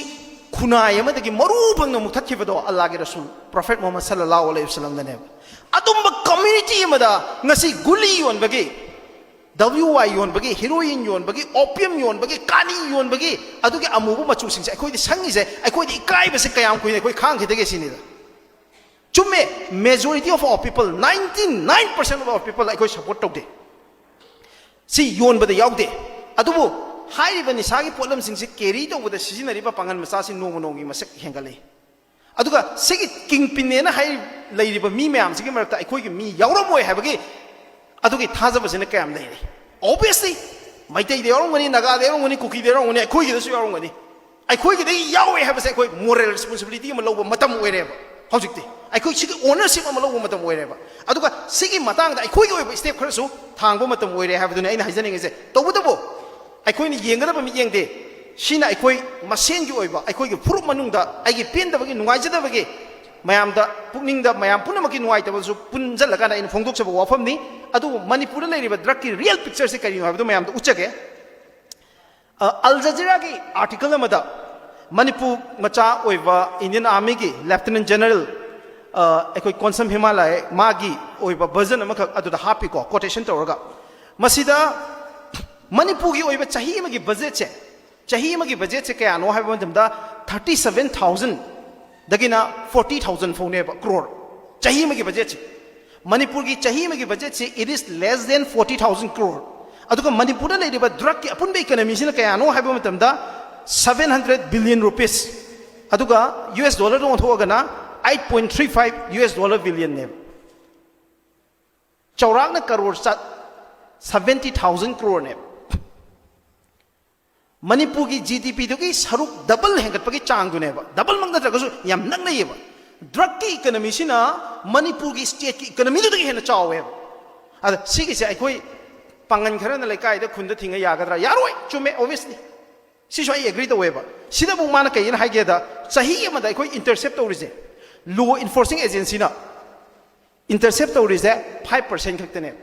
ꯈꯨꯟꯅꯥꯏ ꯑꯃꯗꯒꯤ ꯃꯔꯨ ꯐꯪꯅ ꯃꯨꯊꯠꯈꯤꯕꯗꯣ ꯑꯜꯂꯥꯍꯒꯤ ꯔꯁꯨꯜ ꯄ꯭ꯔꯣꯐꯦꯠ ꯃꯨꯍꯝꯃꯗ ꯁꯜꯂꯜꯂꯥꯍꯨ ꯑꯂꯩꯍꯤ ꯋꯁꯜꯂꯝꯗꯅꯦꯕ꯫ ꯑꯗꯨꯝꯕ ꯀꯝꯃ꯭ꯌꯨꯅꯤꯇꯤ ꯑꯃꯗ ꯉꯁꯤ ꯒꯨꯂꯤ ꯌꯣꯟꯕꯒꯤ ꯗꯕ꯭ꯂꯤꯌꯨ ꯋꯥꯏ ꯌꯣꯟꯕꯒꯤ, ꯍꯤꯔꯣꯏꯟ ꯌꯣꯟꯕꯒꯤ, ꯑꯣꯄꯤꯌꯝ ꯌꯣꯟꯕꯒꯤ, ꯀꯥꯅꯤ ꯌꯣꯟꯕꯒꯤ, ꯑꯗꯨꯒꯤ ꯑꯃꯨꯕ ꯃꯆꯨꯁꯤꯡꯁꯦ ꯑꯩꯈꯣꯏꯗꯤ ꯁꯪꯉꯤꯁꯦ, ꯑꯩꯈꯣꯏꯗꯤ ꯏꯀꯥꯏꯕꯁꯦ ꯀꯌꯥꯝ ꯀꯨꯏꯅ ꯑꯩꯈꯣꯏ ꯈꯥꯡꯈꯤꯗꯒꯦ ꯁꯤꯅꯤꯗ꯫ ꯆꯨꯝꯃꯦ, majority of our people, ninety nine percent of our people ꯑꯩꯈꯣꯏ ꯁꯞꯄꯣꯔꯠ ꯇꯧꯗꯦ꯫ ꯁꯤ ꯌꯣꯟꯕꯗ ꯌꯥꯎꯗꯦ꯫ ꯑꯗꯨꯕꯨ ꯍꯥꯏꯔꯤꯕ ꯅꯤꯁꯥꯒꯤ ꯄꯣꯠꯂꯝꯁꯤꯡꯁꯤ ꯀꯦꯔꯤ ꯇꯧꯕꯗ ꯁꯤꯖꯤꯟꯅꯔꯤꯕ ꯄꯥꯡꯒꯜ ꯃꯆꯥꯁꯤ ꯅꯣꯡꯃ ꯅꯣꯡꯃꯒꯤ ꯃꯁꯛ ꯍꯦꯟꯒꯠꯂꯛꯏ꯫ ꯑꯗꯨꯒ ꯁꯤꯒꯤ ꯀꯤꯡ ꯄꯤꯟꯅꯦꯅ ꯍꯥꯏ ꯂꯩꯔꯤꯕ ꯃꯤ ꯃꯌꯥꯝꯁꯤꯒꯤ ꯃꯔꯛꯇ ꯑꯩꯈꯣꯏꯒꯤ ꯃꯤ ꯌꯥꯎꯔꯝꯃꯣꯏ ꯍꯥꯏꯕꯒꯤ ꯑꯗꯨꯒꯤ ꯊꯥꯖꯕꯁꯤꯅ ꯀꯌꯥꯝ ꯂꯩꯔꯤ? Obviously, ꯃꯩꯇꯩꯗ ꯌꯥꯎꯔꯝꯒꯅꯤ, ꯅꯥꯒꯥꯗ ꯌꯥꯎꯔꯝꯒꯅꯤ, ꯀꯨꯀꯤꯗ ꯌꯥꯎꯔꯝꯒꯅꯤ, ꯑꯩꯈꯣꯏꯒꯤꯗꯁꯨ ꯌꯥꯎꯔꯝꯒꯅꯤ꯫ ꯑꯩꯈꯣꯏꯒꯤꯗꯒꯤ ꯌꯥꯎꯋꯦ ꯍꯥꯏꯕꯁꯦ ꯑꯩꯈꯣꯏ moral responsibility ꯑꯃ ꯂꯧꯕ ꯃꯇꯝ ꯑꯣꯏꯔꯦꯕ ꯍꯧꯖꯤꯛꯇꯤ꯫ ꯑꯩꯈꯣꯏ ꯁꯤꯒꯤ ownership ꯑꯃ ꯂꯧꯕ ꯃꯇꯝ ꯑꯣꯏꯔꯦꯕ꯫ ꯑꯗꯨꯒ ꯁꯤꯒꯤ ꯃꯇꯥꯡꯗ ꯑꯩꯈꯣꯏꯒꯤ ꯑꯣꯏꯕ step ꯈꯔꯁꯨ ꯊꯥꯡꯕ ꯃꯇꯝ ꯑꯣꯏꯔꯦ ꯍꯥꯏꯕꯗꯨꯅꯤ ꯑꯩꯅ ꯍꯥꯏꯖꯅꯤꯡꯉꯤꯁꯦ꯫ ꯇꯧꯕꯇꯕꯨ ꯑꯩꯈꯣꯏꯅ ꯌꯦꯡꯒꯗꯕ ꯃꯤꯠꯌꯦꯡꯗꯤ ꯁꯤꯅ ꯑꯩꯈꯣꯏ ꯃꯁꯦꯟꯒꯤ ꯑꯣꯏꯕ, ꯑꯩꯈꯣꯏꯒꯤ ꯐꯨꯔꯨꯞ ꯃꯅꯨꯡꯗ ꯑꯩꯒꯤ ꯄꯦꯟꯗꯕꯒꯤ, ꯅꯨꯡꯉꯥꯏꯖꯗꯕꯒꯤ, ꯃꯌꯥꯝꯗ, ꯄꯨꯛꯅꯤꯡꯗ ꯃꯌꯥꯝ ꯄꯨꯝꯅꯃꯛꯀꯤ ꯅꯨꯡꯉꯥꯏꯇꯕꯁꯨ ꯄꯨꯟꯁꯤꯜꯂꯀꯥꯟꯗ ꯑꯩꯅ ꯐꯣꯡꯗꯣꯛꯆꯕ ꯋꯥꯐꯝꯅꯤ꯫ ꯑꯗꯨꯕꯨ ꯃꯅꯤꯄꯨꯔꯗ ꯂꯩꯔꯤꯕ drugꯀꯤ real pictureꯁꯦ ꯀꯔꯤꯅꯣ ꯍꯥꯏꯕꯗꯨ ꯃꯌꯥꯝꯗ ꯎꯠꯆꯒꯦ꯫ ꯑ, ꯑꯜ ꯖꯖꯤꯔꯥꯒꯤ article ꯑꯃꯗ ꯃꯅꯤꯄꯨꯔ ꯃꯆꯥ ꯑꯣꯏꯕ Indian Armyꯒꯤ Lieutenant General, ꯑ, ꯑꯩꯈꯣꯏ ꯀꯣꯟꯁꯝ ꯍꯤꯃꯥꯂꯌꯥ, ꯃꯥꯒꯤ ꯑꯣꯏꯕ version ꯑꯃꯈꯛ ꯑꯗꯨꯗ ꯍꯥꯞꯄꯤꯀꯣ, quotation ꯇꯧꯔꯒ꯫ ꯃꯁꯤꯗ ꯃꯅꯤꯄꯨꯔꯒꯤ ꯑꯣꯏꯕ ꯆꯍꯤ ꯑꯃꯒꯤ budgetꯁꯦ, ꯆꯍꯤ ꯑꯃꯒꯤ budgetꯁꯦ ꯀꯌꯥꯅꯣ ꯍꯥꯏꯕ ꯃꯇꯝꯗ, thirty seven thousandꯗꯒꯤꯅ forty thousand ꯐꯥꯎꯅꯦꯕ, crore꯫ ꯆꯍꯤ ꯑꯃꯒꯤ budgetꯁꯦ, ꯃꯅꯤꯄꯨꯔꯒꯤ ꯆꯍꯤ ꯑꯃꯒꯤ budgetꯁꯦ, it is less than forty thousand crore꯫ ꯑꯗꯨꯒ ꯃꯅꯤꯄꯨꯔꯗ ꯂꯩꯔꯤꯕ drugꯀꯤ ꯑꯄꯨꯟꯕ economyꯁꯤꯅ ꯀꯌꯥꯅꯣ ꯍꯥꯏꯕ ꯃꯇꯝꯗ, seven hundred billion rupees, ꯑꯗꯨꯒ U S dollarꯗ ꯑꯣꯟꯊꯣꯛꯑꯒꯅ eight point three five U S dollar billionꯅꯦꯕ꯫ ꯆꯥꯎꯔꯥꯛꯅ ꯀꯔꯣꯔ ꯆꯥ-, seventy thousand croreꯅꯦꯕ꯫ ꯃꯅꯤꯄꯨꯔꯒꯤ GDPꯗꯨꯒꯤ ꯁꯔꯨꯛ double ꯍꯦꯟꯒꯠꯄꯒꯤ ꯆꯥꯡꯗꯨꯅꯦꯕ꯫ Doubleꯃꯛ ꯅꯠꯇ꯭ꯔꯒꯁꯨ ꯌꯥꯝ ꯅꯛꯅꯩꯌꯦꯕ꯫ Drugꯀꯤ economyꯁꯤꯅ ꯃꯅꯤꯄꯨꯔꯒꯤ stateꯀꯤ economyꯗꯨꯗꯒꯤ ꯍꯦꯟꯅ ꯆꯥꯎꯋꯦꯕ꯫ ꯑꯗ ꯁꯤꯒꯤꯁꯦ ꯑꯩꯈꯣꯏ ꯄꯥꯡꯒꯜ ꯈꯔꯅ ꯂꯩꯀꯥꯏꯗ, ꯈꯨꯟꯗ ꯊꯤꯡꯉ ꯌꯥꯒꯗ꯭ꯔꯥ? ꯌꯥꯔꯣꯏ꯫ ꯆꯨꯝꯃꯦ, obviously꯫ ꯁꯤꯁꯨ ꯑꯩ agree ꯇꯧꯋꯦꯕ꯫ ꯁꯤꯗꯕꯨ ꯃꯥꯅ ꯀꯩꯅ ꯍꯥꯏꯒꯦꯗ, ꯆꯍꯤ ꯑꯃꯗ ꯑꯩꯈꯣꯏ intercept ꯇꯧꯔꯤꯁꯦ, law enforcing agencyꯅ intercept ꯇꯧꯔꯤꯁꯦ five percent ꯈꯛꯇꯅꯦ꯫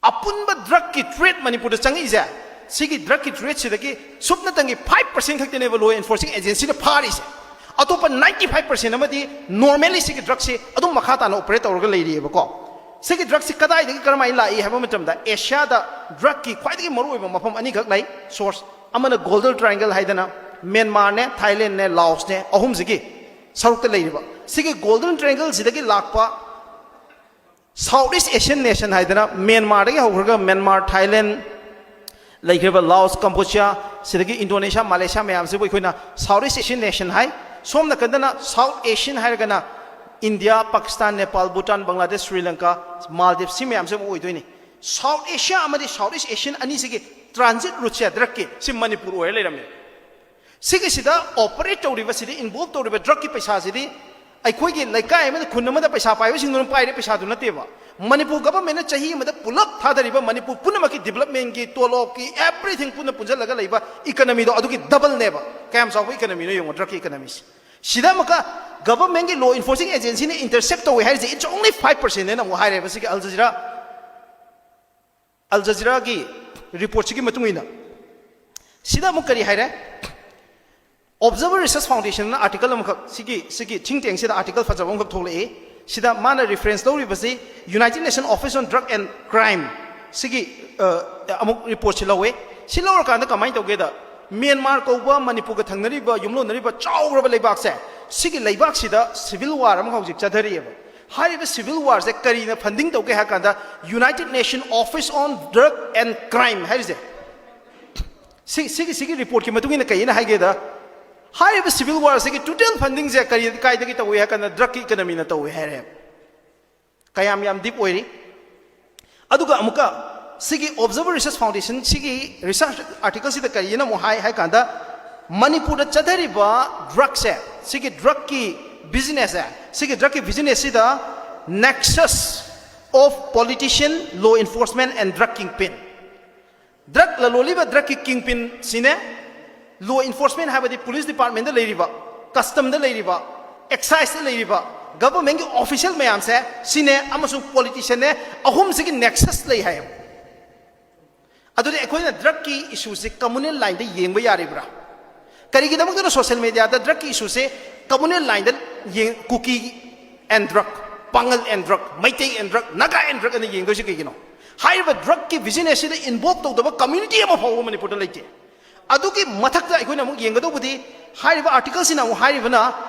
ꯑꯄꯨꯟꯕ drugꯀꯤ trade ꯃꯅꯤꯄꯨꯔꯗ ꯆꯪꯉꯛꯏꯁꯦ, ꯁꯤꯒꯤ drugꯀꯤ tradeꯁꯤꯗꯒꯤ ꯁꯨꯞꯅꯇꯪꯒꯤ five percent ꯈꯛꯇꯅꯦꯕ law enforcing agencyꯅ ꯐꯥꯔꯤꯁꯦ꯫ ꯑꯇꯣꯞꯄ ninety five percent ꯑꯃꯗꯤ normally ꯁꯤꯒꯤ drugꯁꯤ ꯑꯗꯨꯝ ꯃꯈꯥ ꯇꯥꯅ operate ꯇꯧꯔꯒ ꯂꯩꯔꯤꯑꯕꯀꯣ꯫ ꯁꯤꯒꯤ ꯗ꯭ꯔꯒꯁꯤ ꯀꯗꯥꯏꯗꯒꯤ ꯀꯔꯝꯍꯥꯏꯅ ꯂꯥꯛꯏ ꯍꯥꯏꯕ ꯃꯇꯝꯗ, ꯑꯦꯁꯤꯌꯥꯗ ꯗ꯭ꯔꯒꯀꯤ ꯈ꯭ꯋꯥꯏꯗꯒꯤ ꯃꯔꯨꯑꯣꯏꯕ ꯃꯐꯝ ꯑꯅꯤꯈꯛ ꯂꯩ, ꯁꯣꯔꯁ꯫ ꯑꯃꯅ ꯒꯣꯜꯗꯟ ꯇ꯭ꯔꯥꯏꯡꯒꯜ ꯍꯥꯏꯗꯅ ꯃ꯭ꯌꯥꯟꯃꯥꯔꯅꯦ, ꯊꯥꯏꯂꯦꯟꯅꯦ, ꯂꯥꯑꯣꯁꯅꯦ, ꯑꯍꯨꯝꯁꯤꯒꯤ ꯁꯔꯨꯛꯇ ꯂꯩꯔꯤꯕ꯫ ꯁꯤꯒꯤ ꯒꯣꯜꯗꯟ ꯇ꯭ꯔꯥꯏꯡꯒꯜꯁꯤꯗꯒꯤ ꯂꯥꯛꯄ ꯁꯥꯎꯠ ꯏꯁ ꯑꯦꯁꯤꯌꯟ ꯅꯦꯁꯟ ꯍꯥꯏꯗꯅ ꯃ꯭ꯌꯥꯟꯃꯥꯔꯗꯒꯤ ꯍꯧꯈ꯭ꯔꯒ ꯃ꯭ꯌꯥꯟꯃꯥꯔ, ꯊꯥꯏꯂꯦꯟ, ꯂꯩꯈ꯭ꯔꯤꯕ ꯂꯥꯑꯣꯁ, ꯀꯝꯕꯣꯗꯤꯌꯥ, ꯁꯤꯗꯒꯤ ꯏꯟꯗꯣꯅꯦꯁꯤꯌꯥ, ꯃꯂꯦꯁꯤꯌꯥ ꯃꯌꯥꯝꯁꯤꯕꯨ ꯑꯩꯈꯣꯏꯅ ꯁꯥꯎꯠ ꯏꯁ ꯑꯦꯁꯤꯌꯟ ꯅꯦꯁꯟ ꯍꯥꯏ꯫ ꯁꯣꯝ ꯅꯥꯀꯟꯗꯅ ꯁꯥꯎꯠ ꯑꯦꯁꯤꯌꯟ ꯍꯥꯏꯔꯒꯅ ꯏꯟꯗꯤꯌꯥ, ꯄꯥꯀꯤꯁꯇꯥꯟ, ꯅꯦꯄꯥꯜ, ꯚꯨꯇꯥꯟ, ꯕꯪꯒ꯭ꯂꯥꯗꯦꯁ, ꯁ꯭ꯔꯤ ꯂꯪꯀꯥ, ꯃꯥꯜꯗꯤꯞꯁ, ꯁꯤ ꯃꯌꯥꯝꯁꯦ ꯑꯃꯨꯛ ꯑꯣꯏꯗꯣꯏꯅꯤ꯫ ꯁꯥꯎꯠ ꯑꯦꯁꯤꯌꯥ ꯑꯃꯗꯤ ꯁꯥꯎꯠ ꯏꯁ ꯑꯦꯁꯤꯌꯟ ꯑꯅꯤꯁꯤꯒꯤ ꯇ꯭ꯔꯥꯟꯖꯤꯠ ꯔꯨꯠꯁꯦ ꯗ꯭ꯔꯒꯀꯤ ꯁꯤ ꯃꯅꯤꯄꯨꯔ ꯑꯣꯏꯔ ꯂꯩꯔꯝꯃꯦ꯫ ꯁꯤꯒꯤꯁꯤꯗ ꯑꯣꯄꯔꯦꯠ ꯇꯧꯔꯤꯕ, ꯁꯤꯗ ꯏꯟꯚꯣꯜꯕ ꯇꯧꯔꯤꯕ ꯗ꯭ꯔꯒꯀꯤ ꯄꯩꯁꯥꯁꯤꯗꯤ ꯑꯩꯈꯣꯏꯒꯤ ꯂꯩꯀꯥꯏ ꯑꯃꯗ, ꯈꯨꯟ ꯑꯃꯗ ꯄꯩꯁꯥ ꯄꯥꯏꯕꯁꯤꯡꯗꯨꯅ ꯄꯥꯏꯔꯤꯕ ꯄꯩꯁꯥꯗꯨ ꯅꯠꯇꯦꯕ꯫ ꯃꯅꯤꯄꯨꯔ ꯒꯚꯔꯟꯃꯦꯟꯠꯅ ꯆꯍꯤ ꯑꯃꯗ ꯄꯨꯂꯞ ꯊꯥꯗꯔꯤꯕ ꯃꯅꯤꯄꯨꯔ ꯄꯨꯝꯅꯃꯛꯀꯤ ꯗꯤꯕꯂꯞꯃꯦꯟꯠꯀꯤ, ꯇꯣꯂꯣꯞꯀꯤ, ꯑꯦꯚ꯭ꯔꯤꯊꯤꯡ ꯄꯨꯟꯅ ꯄꯨꯟꯁꯤꯜꯂꯒ ꯂꯩꯕ ꯏꯀꯅꯃꯤꯗꯣ ꯑꯗꯨꯒꯤ ꯗꯕꯜꯅꯦꯕ꯫ ꯀꯌꯥꯝ ꯆꯥꯎꯕ ꯏꯀꯅꯃꯤꯅꯣ ꯌꯦꯡꯉꯣ ꯗ꯭ꯔꯒꯀꯤ ꯏꯀꯅꯃꯤꯁꯦ꯫ ꯁꯤꯗ ꯑꯃꯨꯛꯀ ꯒꯚꯔꯟꯃꯦꯟꯠꯀꯤ ꯂꯣ ꯏꯟꯐꯣꯔꯁꯤꯡ ꯑꯦꯖꯦꯟꯁꯤꯅ ꯏꯟꯇꯔꯁꯦꯞ ꯇꯧꯋꯦ ꯍꯥꯏꯔꯤꯁꯦ, it's only five percent ꯍꯥꯏꯅ ꯑꯃꯨꯛ ꯍꯥꯏꯔꯦꯕ ꯁꯤꯒꯤ ꯑꯜ ꯖꯖꯤꯔꯥ, ꯑꯜ ꯖꯖꯤꯔꯥꯒꯤ ꯔꯤꯄꯣꯔꯠꯁꯤꯒꯤ ꯃꯇꯨꯡ ꯏꯟꯅ꯫ ꯁꯤꯗ ꯑꯃꯨꯛ ꯀꯔꯤ ꯍꯥꯏꯔꯦ? ꯑꯣꯕꯖꯔꯚꯔ ꯔꯤꯁꯔꯁ ꯐꯥꯎꯟꯗꯦꯁꯟꯅ ꯑꯥꯔꯇꯤꯀꯜ ꯑꯃꯈꯛ, ꯁꯤꯒꯤ, ꯁꯤꯒꯤ ꯊꯤꯡ ꯇꯦꯡꯁꯤꯗ ꯑꯥꯔꯇꯤꯀꯜ ꯐꯖꯕ ꯑꯃꯈꯛ ꯊꯣꯛꯂꯛꯏ꯫ ꯁꯤꯗ ꯃꯥꯅ reference ꯂꯧꯔꯤꯕꯁꯤ United Nations Office on Drug and Crime ꯁꯤꯒꯤ, ꯑ, ꯑꯃꯨꯛ ꯔꯤꯄꯣꯔꯠꯁꯤ ꯂꯧꯋꯦ꯫ ꯁꯤ ꯂꯧꯔꯀꯥꯟꯗ ꯀꯃꯥꯏꯅ ꯇꯧꯒꯦꯗ, ꯃ꯭ꯌꯥꯟꯃꯥꯔ ꯀꯧꯕ ꯃꯅꯤꯄꯨꯔꯒ ꯊꯪꯅꯔꯤꯕ, ꯌꯨꯝꯂꯣꯟꯅꯔꯤꯕ ꯆꯥꯎꯈ꯭ꯔꯕ ꯂꯩꯕꯥꯛꯁꯦ, ꯁꯤꯒꯤ ꯂꯩꯕꯥꯛꯁꯤꯗ ꯁꯤꯚꯤꯜ ꯋꯥꯔ ꯑꯃ ꯍꯧꯖꯤꯛ ꯆꯠꯊꯔꯤꯑꯕ꯫ ꯍꯥꯏꯔꯤꯕ ꯁꯤꯚꯤꯜ ꯋꯥꯔꯁꯦ ꯀꯔꯤꯅ ꯐꯟꯗꯤꯡ ꯇꯧꯒꯦ ꯍꯥꯏ ꯀꯥꯟꯗ, United Nation Office on Drug and Crime ꯍꯥꯏꯔꯤꯁꯦ, ꯁꯤ, ꯁꯤꯒꯤ, ꯁꯤꯒꯤ ꯔꯤꯄꯣꯔꯠꯀꯤ ꯃꯇꯨꯡ ꯏꯟꯅ ꯀꯩꯅ ꯍꯥꯏꯒꯦꯗ, ꯍꯥꯏꯔꯤꯕ ꯁꯤꯚꯤꯜ ꯋꯥꯔꯁꯤꯒꯤ ꯇꯣꯇꯦꯜ ꯐꯟꯗꯤꯡꯁꯦ ꯀꯔꯤ, ꯀꯥꯏꯗꯒꯤ ꯇꯧꯏ ꯍꯥꯏ ꯀꯥꯟꯗ, ꯗ꯭ꯔꯒꯀꯤ ꯏꯀꯅꯃꯤꯅ ꯇꯧꯏ ꯍꯥꯏꯔꯦ꯫ ꯀꯌꯥꯝ ꯌꯥꯝ ꯗꯤꯞ ꯑꯣꯏꯔꯤ꯫ ꯑꯗꯨꯒ ꯑꯃꯨꯛꯀ ꯁꯤꯒꯤ ꯑꯣꯕꯖꯔꯚꯔ ꯔꯤꯁꯔꯁ ꯐꯥꯎꯟꯗꯦꯁꯟ ꯁꯤꯒꯤ ꯔꯤꯁꯔꯁ ꯑꯥꯔꯇꯤꯀꯜꯁꯤꯗ ꯀꯔꯤꯅ ꯑꯃꯨꯛ ꯍꯥꯏ ꯍꯥꯏ ꯀꯥꯟꯗ, ꯃꯅꯤꯄꯨꯔꯗ ꯆꯠꯊꯔꯤꯕ ꯗ꯭ꯔꯒꯁꯦ, ꯁꯤꯒꯤ ꯗ꯭ꯔꯒꯀꯤ ꯕꯤꯖꯤꯅꯦꯁꯁꯦ, ꯁꯤꯒꯤ ꯗ꯭ꯔꯒꯀꯤ ꯕꯤꯖꯤꯅꯦꯁꯁꯤꯗ nexus of politician, law enforcement and drug kingpin꯫ Drug ꯂꯂꯣꯜꯂꯤꯕ, ꯗ꯭ꯔꯒꯀꯤ ꯀꯤꯡ ꯄꯤꯟꯁꯤꯅꯦ, ꯂꯣ ꯏꯟꯐꯣꯔꯁꯃꯦꯟ ꯍꯥꯏꯕꯗꯤ ꯄꯨꯂꯤꯁ ꯗꯤꯄꯥꯔꯠꯃꯦꯟꯗ ꯂꯩꯔꯤꯕ, ꯀꯁꯇꯝꯗ ꯂꯩꯔꯤꯕ, ꯑꯦꯛꯁꯥꯏꯖꯇ ꯂꯩꯔꯤꯕ, ꯒꯚꯔꯟꯃꯦꯟꯠꯀꯤ ꯑꯣꯐꯤꯁꯤꯌꯦꯜ ꯃꯌꯥꯝꯁꯦ ꯁꯤꯅꯦ, ꯑꯃꯁꯨꯡ ꯄꯣꯂꯤꯇꯤꯁꯤꯌꯟꯅꯦ, ꯑꯍꯨꯝꯁꯤꯒꯤ ꯅꯦꯛꯁꯁ ꯂꯩ ꯍꯥꯏꯌꯦꯕ꯫ ꯑꯗꯨꯗꯤ ꯑꯩꯈꯣꯏꯅ ꯗ꯭ꯔꯒꯀꯤ ꯏꯁꯨꯁꯦ ꯀꯝꯃꯨꯅꯦꯜ ꯂꯥꯏꯟꯗ ꯌꯦꯡꯕ ꯌꯥꯔꯤꯕ꯭ꯔꯥ? ꯀꯔꯤꯒꯤꯗꯃꯛꯇꯅ ꯁꯣꯁꯤꯌꯦꯜ ꯃꯦꯗꯤꯌꯥꯗ ꯗ꯭ꯔꯒꯀꯤ ꯏꯁꯨꯁꯦ ꯀꯝꯃꯨꯅꯦꯜ ꯂꯥꯏꯟꯗ ꯌꯦꯡ-, Kuki and drug, Pangal and drug, Meitei and drug, Naga and drug ꯑꯅ ꯌꯦꯡꯗꯣꯏꯁꯤ ꯀꯩꯒꯤꯅꯣ? ꯍꯥꯏꯔꯤꯕ ꯗ꯭ꯔꯒꯀꯤ ꯕꯤꯖꯤꯅꯦꯁꯁꯤꯗ ꯏꯟꯚꯣꯜꯕ ꯇꯧꯗꯕ ꯀꯝꯃ꯭ꯌꯨꯅꯤꯇꯤ ꯑꯃ ꯐꯥꯎꯕ ꯃꯅꯤꯄꯨꯔꯗ ꯂꯩꯇꯦ꯫ ꯑꯗꯨꯒꯤ ꯃꯊꯛꯇ ꯑꯩꯈꯣꯏꯅ ꯑꯃꯨꯛ ꯌꯦꯡꯒꯗꯧꯕꯗꯤ, ꯍꯥꯏꯔꯤꯕ ꯑꯥꯔꯇꯤꯀꯜꯁꯤꯅ ꯑꯃꯨꯛ ꯍꯥꯏꯔꯤꯕꯅ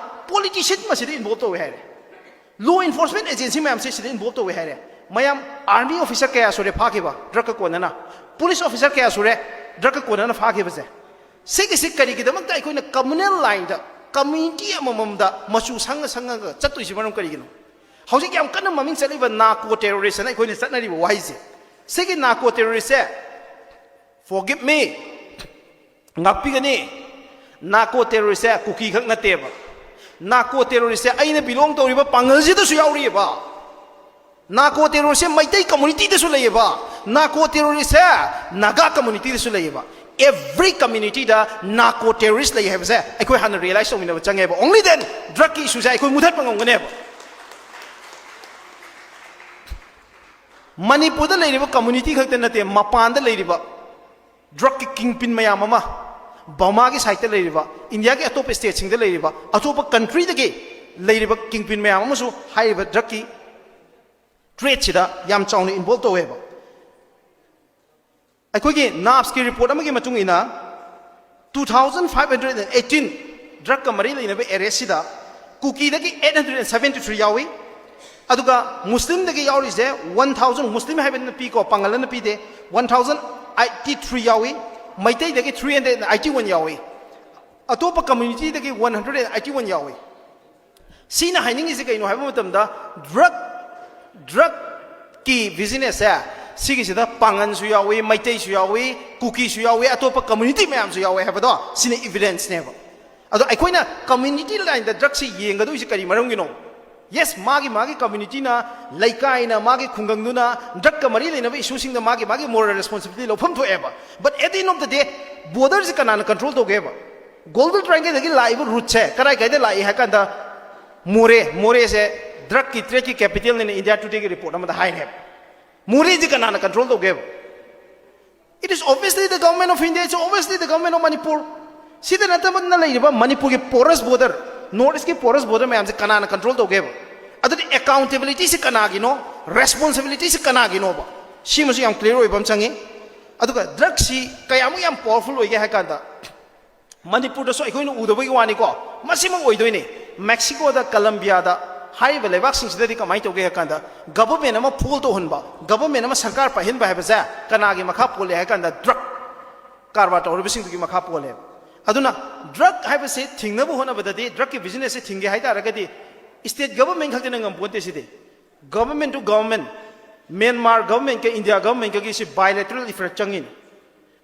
ꯄꯣꯂꯤꯇꯤꯁꯤꯌꯟ ꯃꯁꯤꯗ ꯏꯟꯚꯣꯜꯕ ꯇꯧꯋꯦ ꯍꯥꯏꯔꯦ꯫ ꯂꯣ ꯏꯟꯐꯣꯔꯁꯃꯦꯟ ꯑꯦꯖꯦꯟꯁꯤ ꯃꯌꯥꯝꯁꯦ ꯁꯤꯗ ꯏꯟꯚꯣꯜꯕ ꯇꯧꯋꯦ ꯍꯥꯏꯔꯦ꯫ ꯃꯌꯥꯝ, ꯑꯥꯔꯃꯤ ꯑꯣꯐꯤꯁꯔ ꯀꯌꯥ ꯁꯨꯔꯦ ꯐꯥꯈꯤꯕ ꯗ꯭ꯔꯒꯀ ꯀꯣꯟꯅꯅ? ꯄꯨꯂꯤꯁ ꯑꯣꯐꯤꯁꯔ ꯀꯌꯥ ꯁꯨꯔꯦ ꯗ꯭ꯔꯒꯀ ꯀꯣꯟꯅꯅ ꯐꯥꯈꯤꯕꯁꯦ? ꯁꯤꯒꯤꯁꯤ ꯀꯔꯤꯒꯤꯗꯃꯛꯇ ꯑꯩꯈꯣꯏꯅ ꯀꯝꯃꯨꯅꯦꯜ ꯂꯥꯏꯟꯗ ꯀꯝꯃ꯭ꯌꯨꯅꯤꯇꯤ ꯑꯃꯃꯝꯗ ꯃꯆꯨ ꯁꯪꯉ ꯁꯪꯉꯒ ꯆꯠꯇꯣꯏꯁꯤ ꯃꯔꯝ ꯀꯔꯤꯒꯤꯅꯣ? ꯍꯧꯖꯤꯛ ꯌꯥꯝ ꯀꯟꯅ ꯃꯃꯤꯡ ꯆꯠꯂꯤꯕ ꯅꯥꯔꯀꯣ ꯇꯦꯔꯣꯔꯤꯁ ꯑꯅ ꯑꯩꯈꯣꯏꯅ ꯆꯠꯅꯔꯤꯕ ꯋꯥꯍꯩꯁꯦ, ꯁꯤꯒꯤ ꯅꯥꯔꯀꯣ ꯇꯦꯔꯣꯔꯤꯁꯁꯦ, forgive me, ꯉꯥꯛꯄꯤꯒꯅꯤ, ꯅꯥꯔꯀꯣ ꯇꯦꯔꯣꯔꯤꯁꯁꯦ ꯀꯨꯀꯤ ꯈꯛ ꯅꯠꯇꯦꯕ꯫ ꯅꯥꯔꯀꯣ ꯇꯦꯔꯣꯔꯤꯁꯁꯦ ꯑꯩꯅ ꯕꯤꯂꯣꯡ ꯇꯧꯔꯤꯕ ꯄꯥꯡꯒꯜꯁꯤꯗꯁꯨ ꯌꯥꯎꯔꯤꯑꯕ꯫ ꯅꯥꯔꯀꯣ ꯇꯦꯔꯣꯔꯤꯁꯁꯦ ꯃꯩꯇꯩ ꯀꯝꯃꯨꯅꯤꯇꯤꯗꯁꯨ ꯂꯩꯌꯦꯕ꯫ ꯅꯥꯔꯀꯣ ꯇꯦꯔꯣꯔꯤꯁꯁꯦ ꯅꯥꯒꯥ ꯀꯝꯃꯨꯅꯤꯇꯤꯗꯁꯨ ꯂꯩꯌꯦꯕ꯫ ꯑꯦꯚ꯭ꯔꯤ ꯀꯝꯃ꯭ꯌꯨꯅꯤꯇꯤꯗ ꯅꯥꯔꯀꯣ ꯇꯦꯔꯣꯔꯤꯁ ꯂꯩ ꯍꯥꯏꯕꯁꯦ ꯑꯩꯈꯣꯏ ꯍꯥꯟꯅ ꯔꯤꯌꯦꯂꯥꯏꯁ ꯇꯧꯃꯤꯟꯅꯕ ꯆꯪꯉꯦꯕ꯫ Only then ꯗ꯭ꯔꯒꯀꯤ ꯏꯁꯨꯁꯦ ꯑꯩꯈꯣꯏ ꯃꯨꯊꯠꯄ ꯉꯝꯒꯅꯦꯕ꯫ ꯃꯅꯤꯄꯨꯔꯗ ꯂꯩꯔꯤꯕ ꯀꯝꯃ꯭ꯌꯨꯅꯤꯇꯤ ꯈꯛꯇ ꯅꯠꯇꯦ, ꯃꯄꯥꯟꯗ ꯂꯩꯔꯤꯕ ꯗ꯭ꯔꯒꯀꯤ ꯀꯤꯡꯄꯤꯟ ꯃꯌꯥꯝ ꯑꯃ, ꯕꯔꯃꯥꯒꯤ ꯁꯥꯏꯠꯇ ꯂꯩꯔꯤꯕ, ꯏꯟꯗꯤꯌꯥꯒꯤ ꯑꯇꯣꯞꯄ ꯁ꯭ꯇꯦꯠꯁꯤꯡꯗ ꯂꯩꯔꯤꯕ, ꯑꯇꯣꯞꯄ ꯀꯟꯇ꯭ꯔꯤꯗꯒꯤ ꯂꯩꯔꯤꯕ ꯀꯤꯡꯄꯤꯟ ꯃꯌꯥꯝ ꯑꯃꯁꯨ ꯍꯥꯏꯔꯤꯕ ꯗ꯭ꯔꯒꯀꯤ ꯇ꯭ꯔꯦꯗꯁꯤꯗ ꯌꯥꯝ ꯆꯥꯎꯅ ꯏꯟꯚꯣꯜꯕ ꯇꯧꯋꯦꯕ꯫ ꯑꯩꯈꯣꯏꯒꯤ ꯅꯥꯞꯁꯀꯤ ꯔꯤꯄꯣꯔꯠ ꯑꯃꯒꯤ ꯃꯇꯨꯡ ꯏꯟꯅ, two thousand five hundred and eighteen ꯗ꯭ꯔꯒꯀ ꯃꯔꯤ ꯂꯩꯅꯕ ꯑꯦꯔꯦꯁꯁꯤꯗ ꯀꯨꯀꯤꯗꯒꯤ eight hundred and seventy three ꯌꯥꯎꯏ, ꯑꯗꯨꯒ ꯃꯨꯁꯂꯤꯝꯗꯒꯤ ꯌꯥꯎꯔꯤꯁꯦ one thousand, ꯃꯨꯁꯂꯤꯝ ꯍꯥꯏꯕꯅ ꯄꯤꯀꯣ, ꯄꯥꯡꯒꯜ ꯑꯅ ꯄꯤꯗꯦ, one thousand eighty three ꯌꯥꯎꯏ, ꯃꯩꯇꯩꯗꯒꯤ three hundred and eighty one ꯌꯥꯎꯏ, ꯑꯇꯣꯞꯄ ꯀꯝꯃ꯭ꯌꯨꯅꯤꯇꯤꯗꯒꯤ one hundred and eighty one ꯌꯥꯎꯏ꯫ ꯁꯤꯅ ꯍꯥꯏꯅꯤꯡꯉꯤꯁꯤ ꯀꯩꯅꯣ ꯍꯥꯏꯕ ꯃꯇꯝꯗ, ꯗ꯭ꯔꯒ, ꯗ꯭ꯔꯒꯀꯤ ꯕꯤꯖꯤꯅꯦꯁꯁꯦ ꯁꯤꯒꯤꯁꯤꯗ ꯄꯥꯡꯒꯟꯁꯨ ꯌꯥꯎꯏ, ꯃꯩꯇꯩꯁꯨ ꯌꯥꯎꯏ, ꯀꯨꯀꯤꯁꯨ ꯌꯥꯎꯏ, ꯑꯇꯣꯞꯄ ꯀꯝꯃ꯭ꯌꯨꯅꯤꯇꯤ ꯃꯌꯥꯝꯁꯨ ꯌꯥꯎꯏ ꯍꯥꯏꯕꯗꯣ ꯁꯤꯅ ꯏꯚꯤꯗꯦꯟꯁꯅꯦꯕ꯫ ꯑꯗꯣ ꯑꯩꯈꯣꯏꯅ ꯀꯝꯃ꯭ꯌꯨꯅꯤꯇꯤ ꯂꯥꯏꯟꯗ ꯗ꯭ꯔꯒꯁꯤ ꯌꯦꯡꯒꯗꯣꯏꯁꯤ ꯀꯔꯤ ꯃꯔꯝꯒꯤꯅꯣ? ꯌꯦꯁ, ꯃꯥꯒꯤ ꯃꯥꯒꯤ ꯀꯝꯃ꯭ꯌꯨꯅꯤꯇꯤꯅ, ꯂꯩꯀꯥꯏꯅ, ꯃꯥꯒꯤ ꯈꯨꯡꯒꯪꯗꯨꯅ ꯗ꯭ꯔꯒꯀ ꯃꯔꯤ ꯂꯩꯅꯕ ꯏꯁꯨꯁꯤꯡꯗ ꯃꯥꯒꯤ ꯃꯥꯒꯤ ꯃꯣꯔꯦꯜ ꯔꯦꯁꯄꯣꯟꯁꯤꯕꯤꯂꯤꯇꯤ ꯂꯧꯐꯝ ꯊꯣꯛꯑꯦꯕ꯫ But at the end of the day, ꯕꯣꯔꯗꯔꯁꯤ ꯀꯅꯥꯅ ꯀꯟꯇ꯭ꯔꯣꯜ ꯇꯧꯒꯦꯕ? ꯒꯣꯜꯗꯟ ꯇ꯭ꯔꯥꯏꯡꯒꯜꯗꯒꯤ ꯂꯥꯛꯏꯕ ꯔꯨꯠꯁꯦ ꯀꯗꯥꯏ ꯀꯥꯏꯗ ꯂꯥꯛꯏ ꯍꯥꯏ ꯀꯥꯟꯗ, ꯃꯣꯔꯦ, ꯃꯣꯔꯦꯁꯦ ꯗ꯭ꯔꯒꯀꯤ ꯇ꯭ꯔꯦꯗꯀꯤ ꯀꯦꯄꯤꯇꯦꯜꯅꯤꯅ ꯏꯟꯗꯤꯌꯥ ꯇꯨꯗꯦꯒꯤ ꯔꯤꯄꯣꯔꯠ ꯑꯃꯗ ꯍꯥꯏꯔꯦꯕ꯫ ꯃꯣꯔꯦꯁꯤ ꯀꯅꯥꯅ ꯀꯟꯇ꯭ꯔꯣꯜ ꯇꯧꯒꯦꯕ? It is obviously the government of India, it's obviously the government of Manipur. ꯁꯤꯗ ꯅꯠꯇꯕꯅ ꯂꯩꯔꯤꯕ ꯃꯅꯤꯄꯨꯔꯒꯤ ꯄꯣꯔꯁ ꯕꯣꯔꯗꯔ, ꯅꯣꯔꯠ ꯏꯁꯀꯤ ꯄꯣꯔꯁ ꯕꯣꯔꯗꯔ ꯃꯌꯥꯝꯁꯦ ꯀꯅꯥꯅ ꯀꯟꯇ꯭ꯔꯣꯜ ꯇꯧꯒꯦꯕ? ꯑꯗꯨꯗꯤ ꯑꯦꯀꯥꯎꯟꯇꯦꯕꯤꯂꯤꯇꯤꯁꯤ ꯀꯅꯥꯒꯤꯅꯣ, ꯔꯦꯁꯄꯣꯟꯁꯤꯕꯤꯂꯤꯇꯤꯁꯤ ꯀꯅꯥꯒꯤꯅꯣꯕ? ꯁꯤꯃꯁꯨ ꯌꯥꯝ ꯀ꯭ꯂꯤꯌꯥꯔ ꯑꯣꯏꯕ ꯑꯃ ꯆꯪꯉꯤ꯫ ꯑꯗꯨꯒ ꯗ꯭ꯔꯒꯁꯤ ꯀꯌꯥꯃꯨꯛ ꯌꯥꯝ ꯄꯥꯋꯔꯐꯨꯜ ꯑꯣꯏꯒꯦ ꯍꯥꯏ ꯀꯥꯟꯗ, ꯃꯅꯤꯄꯨꯔꯗꯁꯨ ꯑꯩꯈꯣꯏꯅ ꯎꯗꯕꯒꯤ ꯋꯥꯅꯤꯀꯣ, ꯃꯁꯤꯃꯛ ꯑꯣꯏꯗꯣꯏꯅꯤ꯫ ꯃꯦꯛꯁꯤꯀꯣꯗ, ꯀꯂꯝꯕꯤꯌꯥꯗ ꯍꯥꯏꯔꯤꯕ ꯂꯩꯕꯥꯛꯁꯤꯡꯁꯤꯗꯗꯤ ꯀꯃꯥꯏꯅ ꯇꯧꯒꯦ ꯍꯥꯏ ꯀꯥꯟꯗ, ꯒꯚꯔꯟꯃꯦꯟ ꯑꯃ ꯐꯣꯜ ꯇꯧꯍꯟꯕ, ꯒꯚꯔꯟꯃꯦꯟ ꯑꯃ ꯁꯔꯀꯥꯔ ꯄꯥꯏꯍꯟꯕ ꯍꯥꯏꯕꯁꯦ ꯀꯅꯥꯒꯤ ꯃꯈꯥ ꯄꯣꯜꯂꯦ ꯍꯥꯏ ꯀꯥꯟꯗ, ꯗ꯭ꯔꯒ ꯀꯔꯕꯥꯔ ꯇꯧꯔꯤꯕꯁꯤꯡꯗꯨꯒꯤ ꯃꯈꯥ ꯄꯣꯜꯂꯦꯕ꯫ ꯑꯗꯨꯅ ꯗ꯭ꯔꯒ ꯍꯥꯏꯕꯁꯤ ꯊꯤꯡꯅꯕ ꯍꯣꯠꯅꯕꯗꯗꯤ, ꯗ꯭ꯔꯒꯀꯤ ꯕꯤꯖꯤꯅꯦꯁꯁꯤ ꯊꯤꯡꯒꯦ ꯍꯥꯏ ꯇꯥꯔꯒꯗꯤ, ꯁ꯭ꯇꯦꯠ ꯒꯚꯔꯟꯃꯦꯟ ꯈꯛꯇꯅ ꯉꯝꯄꯣꯟꯇꯦ꯫ ꯁꯤꯗꯤ ꯒꯚꯔꯟꯃꯦꯟ ꯇꯨ ꯒꯚꯔꯟꯃꯦꯟ, ꯃ꯭ꯌꯥꯟꯃꯥꯔ ꯒꯚꯔꯟꯃꯦꯟꯒ ꯏꯟꯗꯤꯌꯥ ꯒꯚꯔꯟꯃꯦꯟꯒꯒꯤ ꯁꯤ ꯕꯥꯏꯂꯦꯇꯔꯦꯜ ꯏꯐꯦꯛ ꯆꯪꯉꯤꯅꯤ꯫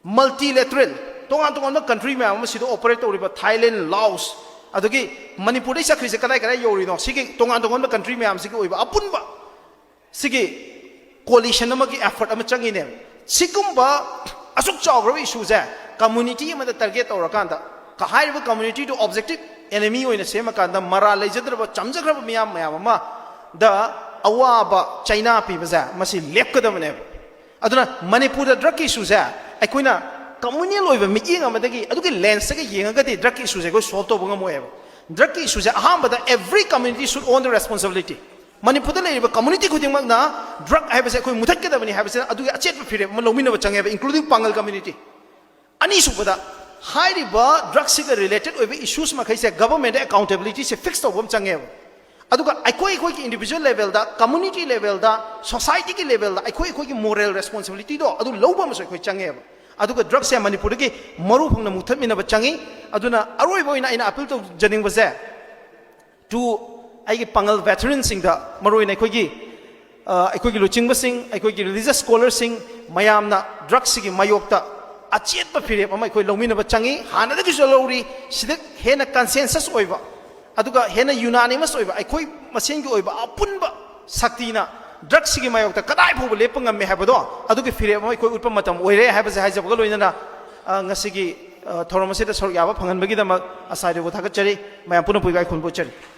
ꯃꯜꯇꯤꯂꯦꯇꯔꯦꯜ, ꯇꯣꯉꯥꯟ ꯇꯣꯉꯥꯟꯕ ꯀꯟꯇ꯭ꯔꯤ ꯃꯌꯥꯝ ꯑꯃ ꯁꯤꯗ ꯑꯣꯄꯔꯦꯠ ꯇꯧꯔꯤꯕ ꯊꯥꯏꯂꯦꯟ, ꯂꯥꯎꯁ, ꯑꯗꯒꯤ ꯃꯅꯤꯄꯨꯔꯗꯩ ꯆꯠꯈ꯭ꯔꯤꯁꯦ ꯀꯗꯥꯏ ꯀꯗꯥꯏ ꯌꯧꯔꯤꯅꯣ, ꯁꯤꯒꯤ ꯇꯣꯉꯥꯟ ꯇꯣꯉꯥꯟꯕ ꯀꯟꯇ꯭ꯔꯤ ꯃꯌꯥꯝꯁꯤꯒꯤ ꯑꯣꯏꯕ ꯑꯄꯨꯟꯕ ꯁꯤꯒꯤ ꯀꯣꯂꯤꯁꯟ ꯑꯃꯒꯤ ꯑꯦꯐꯔꯠ ꯑꯃ ꯆꯪꯉꯤꯅꯦꯕ꯫ ꯁꯤꯒꯨꯝꯕ ꯑꯁꯨꯛ ꯆꯥꯎꯈ꯭ꯔꯕ ꯏꯁꯨꯁꯦ ꯀꯝꯃꯨꯅꯤꯇꯤ ꯑꯃꯗ ꯇꯥꯔꯒꯦꯠ ꯇꯧꯔꯀꯥꯟꯗ, ꯀ-, ꯍꯥꯏꯔꯤꯕ ꯀꯝꯃꯨꯅꯤꯇꯤꯗꯨ ꯑꯣꯕꯖꯦꯛꯇꯤꯚ ꯑꯦꯅꯦꯃꯤ ꯑꯣꯏꯅ ꯁꯦꯝꯃꯀꯥꯟꯗ, ꯃꯔꯥꯜ ꯂꯩꯖꯗ꯭ꯔꯕ ꯆꯝꯖꯈ꯭ꯔꯕ ꯃꯤꯌꯥꯝ ꯃꯌꯥꯝ ꯑꯃꯗ ꯑꯋꯥꯕ ꯆꯩꯅꯥ ꯄꯤꯕꯁꯦ, ꯃꯁꯤ ꯂꯦꯞꯀꯗꯕꯅꯦꯕ꯫ ꯑꯗꯨꯅ ꯃꯅꯤꯄꯨꯔꯗ ꯗ꯭ꯔꯒꯀꯤ ꯏꯁꯨꯁꯦ ꯑꯩꯈꯣꯏꯅ ꯀꯝꯃꯨꯅꯦꯜ ꯑꯣꯏꯕ ꯃꯤꯠꯌꯦꯡ ꯑꯃꯗꯒꯤ, ꯑꯗꯨꯒꯤ ꯂꯦꯟꯁꯇꯒꯤ ꯌꯦꯡꯉꯒꯗꯤ ꯗ꯭ꯔꯒꯀꯤ ꯏꯁꯨꯁꯦ ꯑꯩꯈꯣꯏ ꯁꯣꯜꯕ ꯇꯧꯕ ꯉꯝꯃꯣꯏꯕ꯫ ꯗ꯭ꯔꯒꯀꯤ ꯏꯁꯨꯁꯦ ꯑꯍꯥꯟꯕꯗ every community should own the responsibility꯫ ꯃꯅꯤꯄꯨꯔꯗ ꯂꯩꯔꯤꯕ ꯀꯝꯃꯨꯅꯤꯇꯤ ꯈꯨꯗꯤꯡꯃꯛꯅ ꯗ꯭ꯔꯒ ꯍꯥꯏꯕꯁꯦ ꯑꯩꯈꯣꯏ ꯃꯨꯊꯠꯀꯗꯕꯅꯤ ꯍꯥꯏꯕꯁꯤꯅ ꯑꯗꯨꯒꯤ ꯑꯆꯦꯠꯄ ꯐꯤꯔꯦꯞ ꯑꯃ ꯂꯧꯃꯤꯟꯅꯕ ꯆꯪꯉꯦꯕ, including ꯄꯥꯡꯒꯜ ꯀꯝꯃ꯭ꯌꯨꯅꯤꯇꯤ꯫ ꯑꯅꯤꯁꯨꯕꯗ, ꯍꯥꯏꯔꯤꯕ ꯗ꯭ꯔꯒꯁꯤꯒ ꯔꯤꯂꯦꯇꯦꯗ ꯑꯣꯏꯕ ꯏꯁꯨꯁ ꯃꯈꯩꯁꯦ ꯒꯚꯔꯟꯃꯦꯟꯗ ꯑꯦꯀꯥꯎꯟꯇꯦꯕꯤꯂꯤꯇꯤꯁꯦ ꯐꯤꯛꯁ ꯇꯧꯕ ꯑꯃ ꯆꯪꯉꯦꯕ꯫ ꯑꯗꯨꯒ ꯑꯩꯈꯣꯏ ꯑꯩꯈꯣꯏꯒꯤ ꯏꯟꯗꯤꯕꯤꯖꯨꯋꯦꯜ ꯂꯦꯚꯦꯜꯗ, ꯀꯝꯃꯨꯅꯤꯇꯤ ꯂꯦꯚꯦꯜꯗ, ꯁꯣꯁꯥꯏꯇꯤꯒꯤ ꯂꯦꯚꯦꯜꯗ ꯑꯩꯈꯣꯏ ꯑꯩꯈꯣꯏꯒꯤ ꯃꯣꯔꯦꯜ ꯔꯦꯁꯄꯣꯟꯁꯤꯕꯤꯂꯤꯇꯤꯗꯣ ꯑꯗꯨ ꯂꯧꯕ ꯑꯃꯁꯨ ꯑꯩꯈꯣꯏ ꯆꯪꯉꯦꯕ꯫ ꯑꯗꯨꯒ ꯗ꯭ꯔꯒꯁꯦ ꯃꯅꯤꯄꯨꯔꯗꯒꯤ ꯃꯔꯨ ꯐꯪꯅ ꯃꯨꯊꯠꯃꯤꯟꯅꯕ ꯆꯪꯉꯤ꯫ ꯑꯗꯨꯅ ꯑꯔꯣꯏꯕ ꯑꯣꯏꯅ ꯑꯩꯅ ꯑꯄꯤꯜ ꯇꯧꯖꯅꯤꯡꯕꯁꯦ, ꯇꯨ ꯑꯩꯒꯤ ꯄꯥꯡꯒꯜ ꯚꯦꯇꯔꯟꯁꯤꯡꯗ, ꯃꯔꯨꯑꯣꯏꯅ ꯑꯩꯈꯣꯏꯒꯤ, ꯑ, ꯑꯩꯈꯣꯏꯒꯤ ꯂꯨꯆꯤꯡꯕꯁꯤꯡ, ꯑꯩꯈꯣꯏꯒꯤ ꯔꯤꯂꯤꯖꯁ ꯁ꯭ꯀꯣꯂꯔꯁꯤꯡ, ꯃꯌꯥꯝꯅ ꯗ꯭ꯔꯒꯁꯤꯒꯤ ꯃꯥꯌꯣꯛꯇ ꯑꯆꯦꯠꯄ ꯐꯤꯔꯦꯞ ꯑꯃ ꯑꯩꯈꯣꯏ ꯂꯧꯃꯤꯟꯅꯕ ꯆꯪꯉꯤ꯫ ꯍꯥꯟꯅꯗꯒꯤꯁꯨ ꯂꯧꯔꯤ꯫ ꯁꯤꯗ ꯍꯦꯟꯅ ꯀꯟꯁꯦꯟꯁꯁ ꯑꯣꯏꯕ, ꯑꯗꯨꯒ ꯍꯦꯟꯅ ꯌꯨꯅꯥꯅꯤꯃꯁ ꯑꯣꯏꯕ, ꯑꯩꯈꯣꯏ ꯃꯁꯦꯟꯒꯤ ꯑꯣꯏꯕ ꯑꯄꯨꯟꯕ ꯁꯛꯇꯤꯅ ꯗ꯭ꯔꯒꯁꯤꯒꯤ ꯃꯥꯌꯣꯛꯇ ꯀꯗꯥꯏ ꯐꯥꯎꯕ ꯂꯦꯞꯄ ꯉꯝꯃꯦ ꯍꯥꯏꯕꯗꯣ, ꯑꯗꯨꯒꯤ ꯐꯤꯔꯦꯞ ꯑꯃ ꯑꯩꯈꯣꯏ ꯎꯠꯄ ꯃꯇꯝ ꯑꯣꯏꯔꯦ ꯍꯥꯏꯕꯁꯦ ꯍꯥꯏꯖꯕꯒ ꯂꯣꯏꯅꯅ, ꯑ, ꯉꯁꯤꯒꯤ, ꯑ, ꯊꯧꯔꯝ ꯑꯁꯤꯗ ꯁꯔꯨꯛ ꯌꯥꯕ ꯐꯪꯍꯟꯕꯒꯤꯗꯃꯛ ꯑꯁꯥꯏꯗꯕꯨ ꯊꯥꯒꯠꯆꯔꯤ꯫ ꯃꯌꯥꯝ ꯄꯨꯟꯅ ꯄꯨꯏꯕ ꯑꯩꯈꯣꯟꯕꯨ ꯎꯠꯆꯔꯤ꯫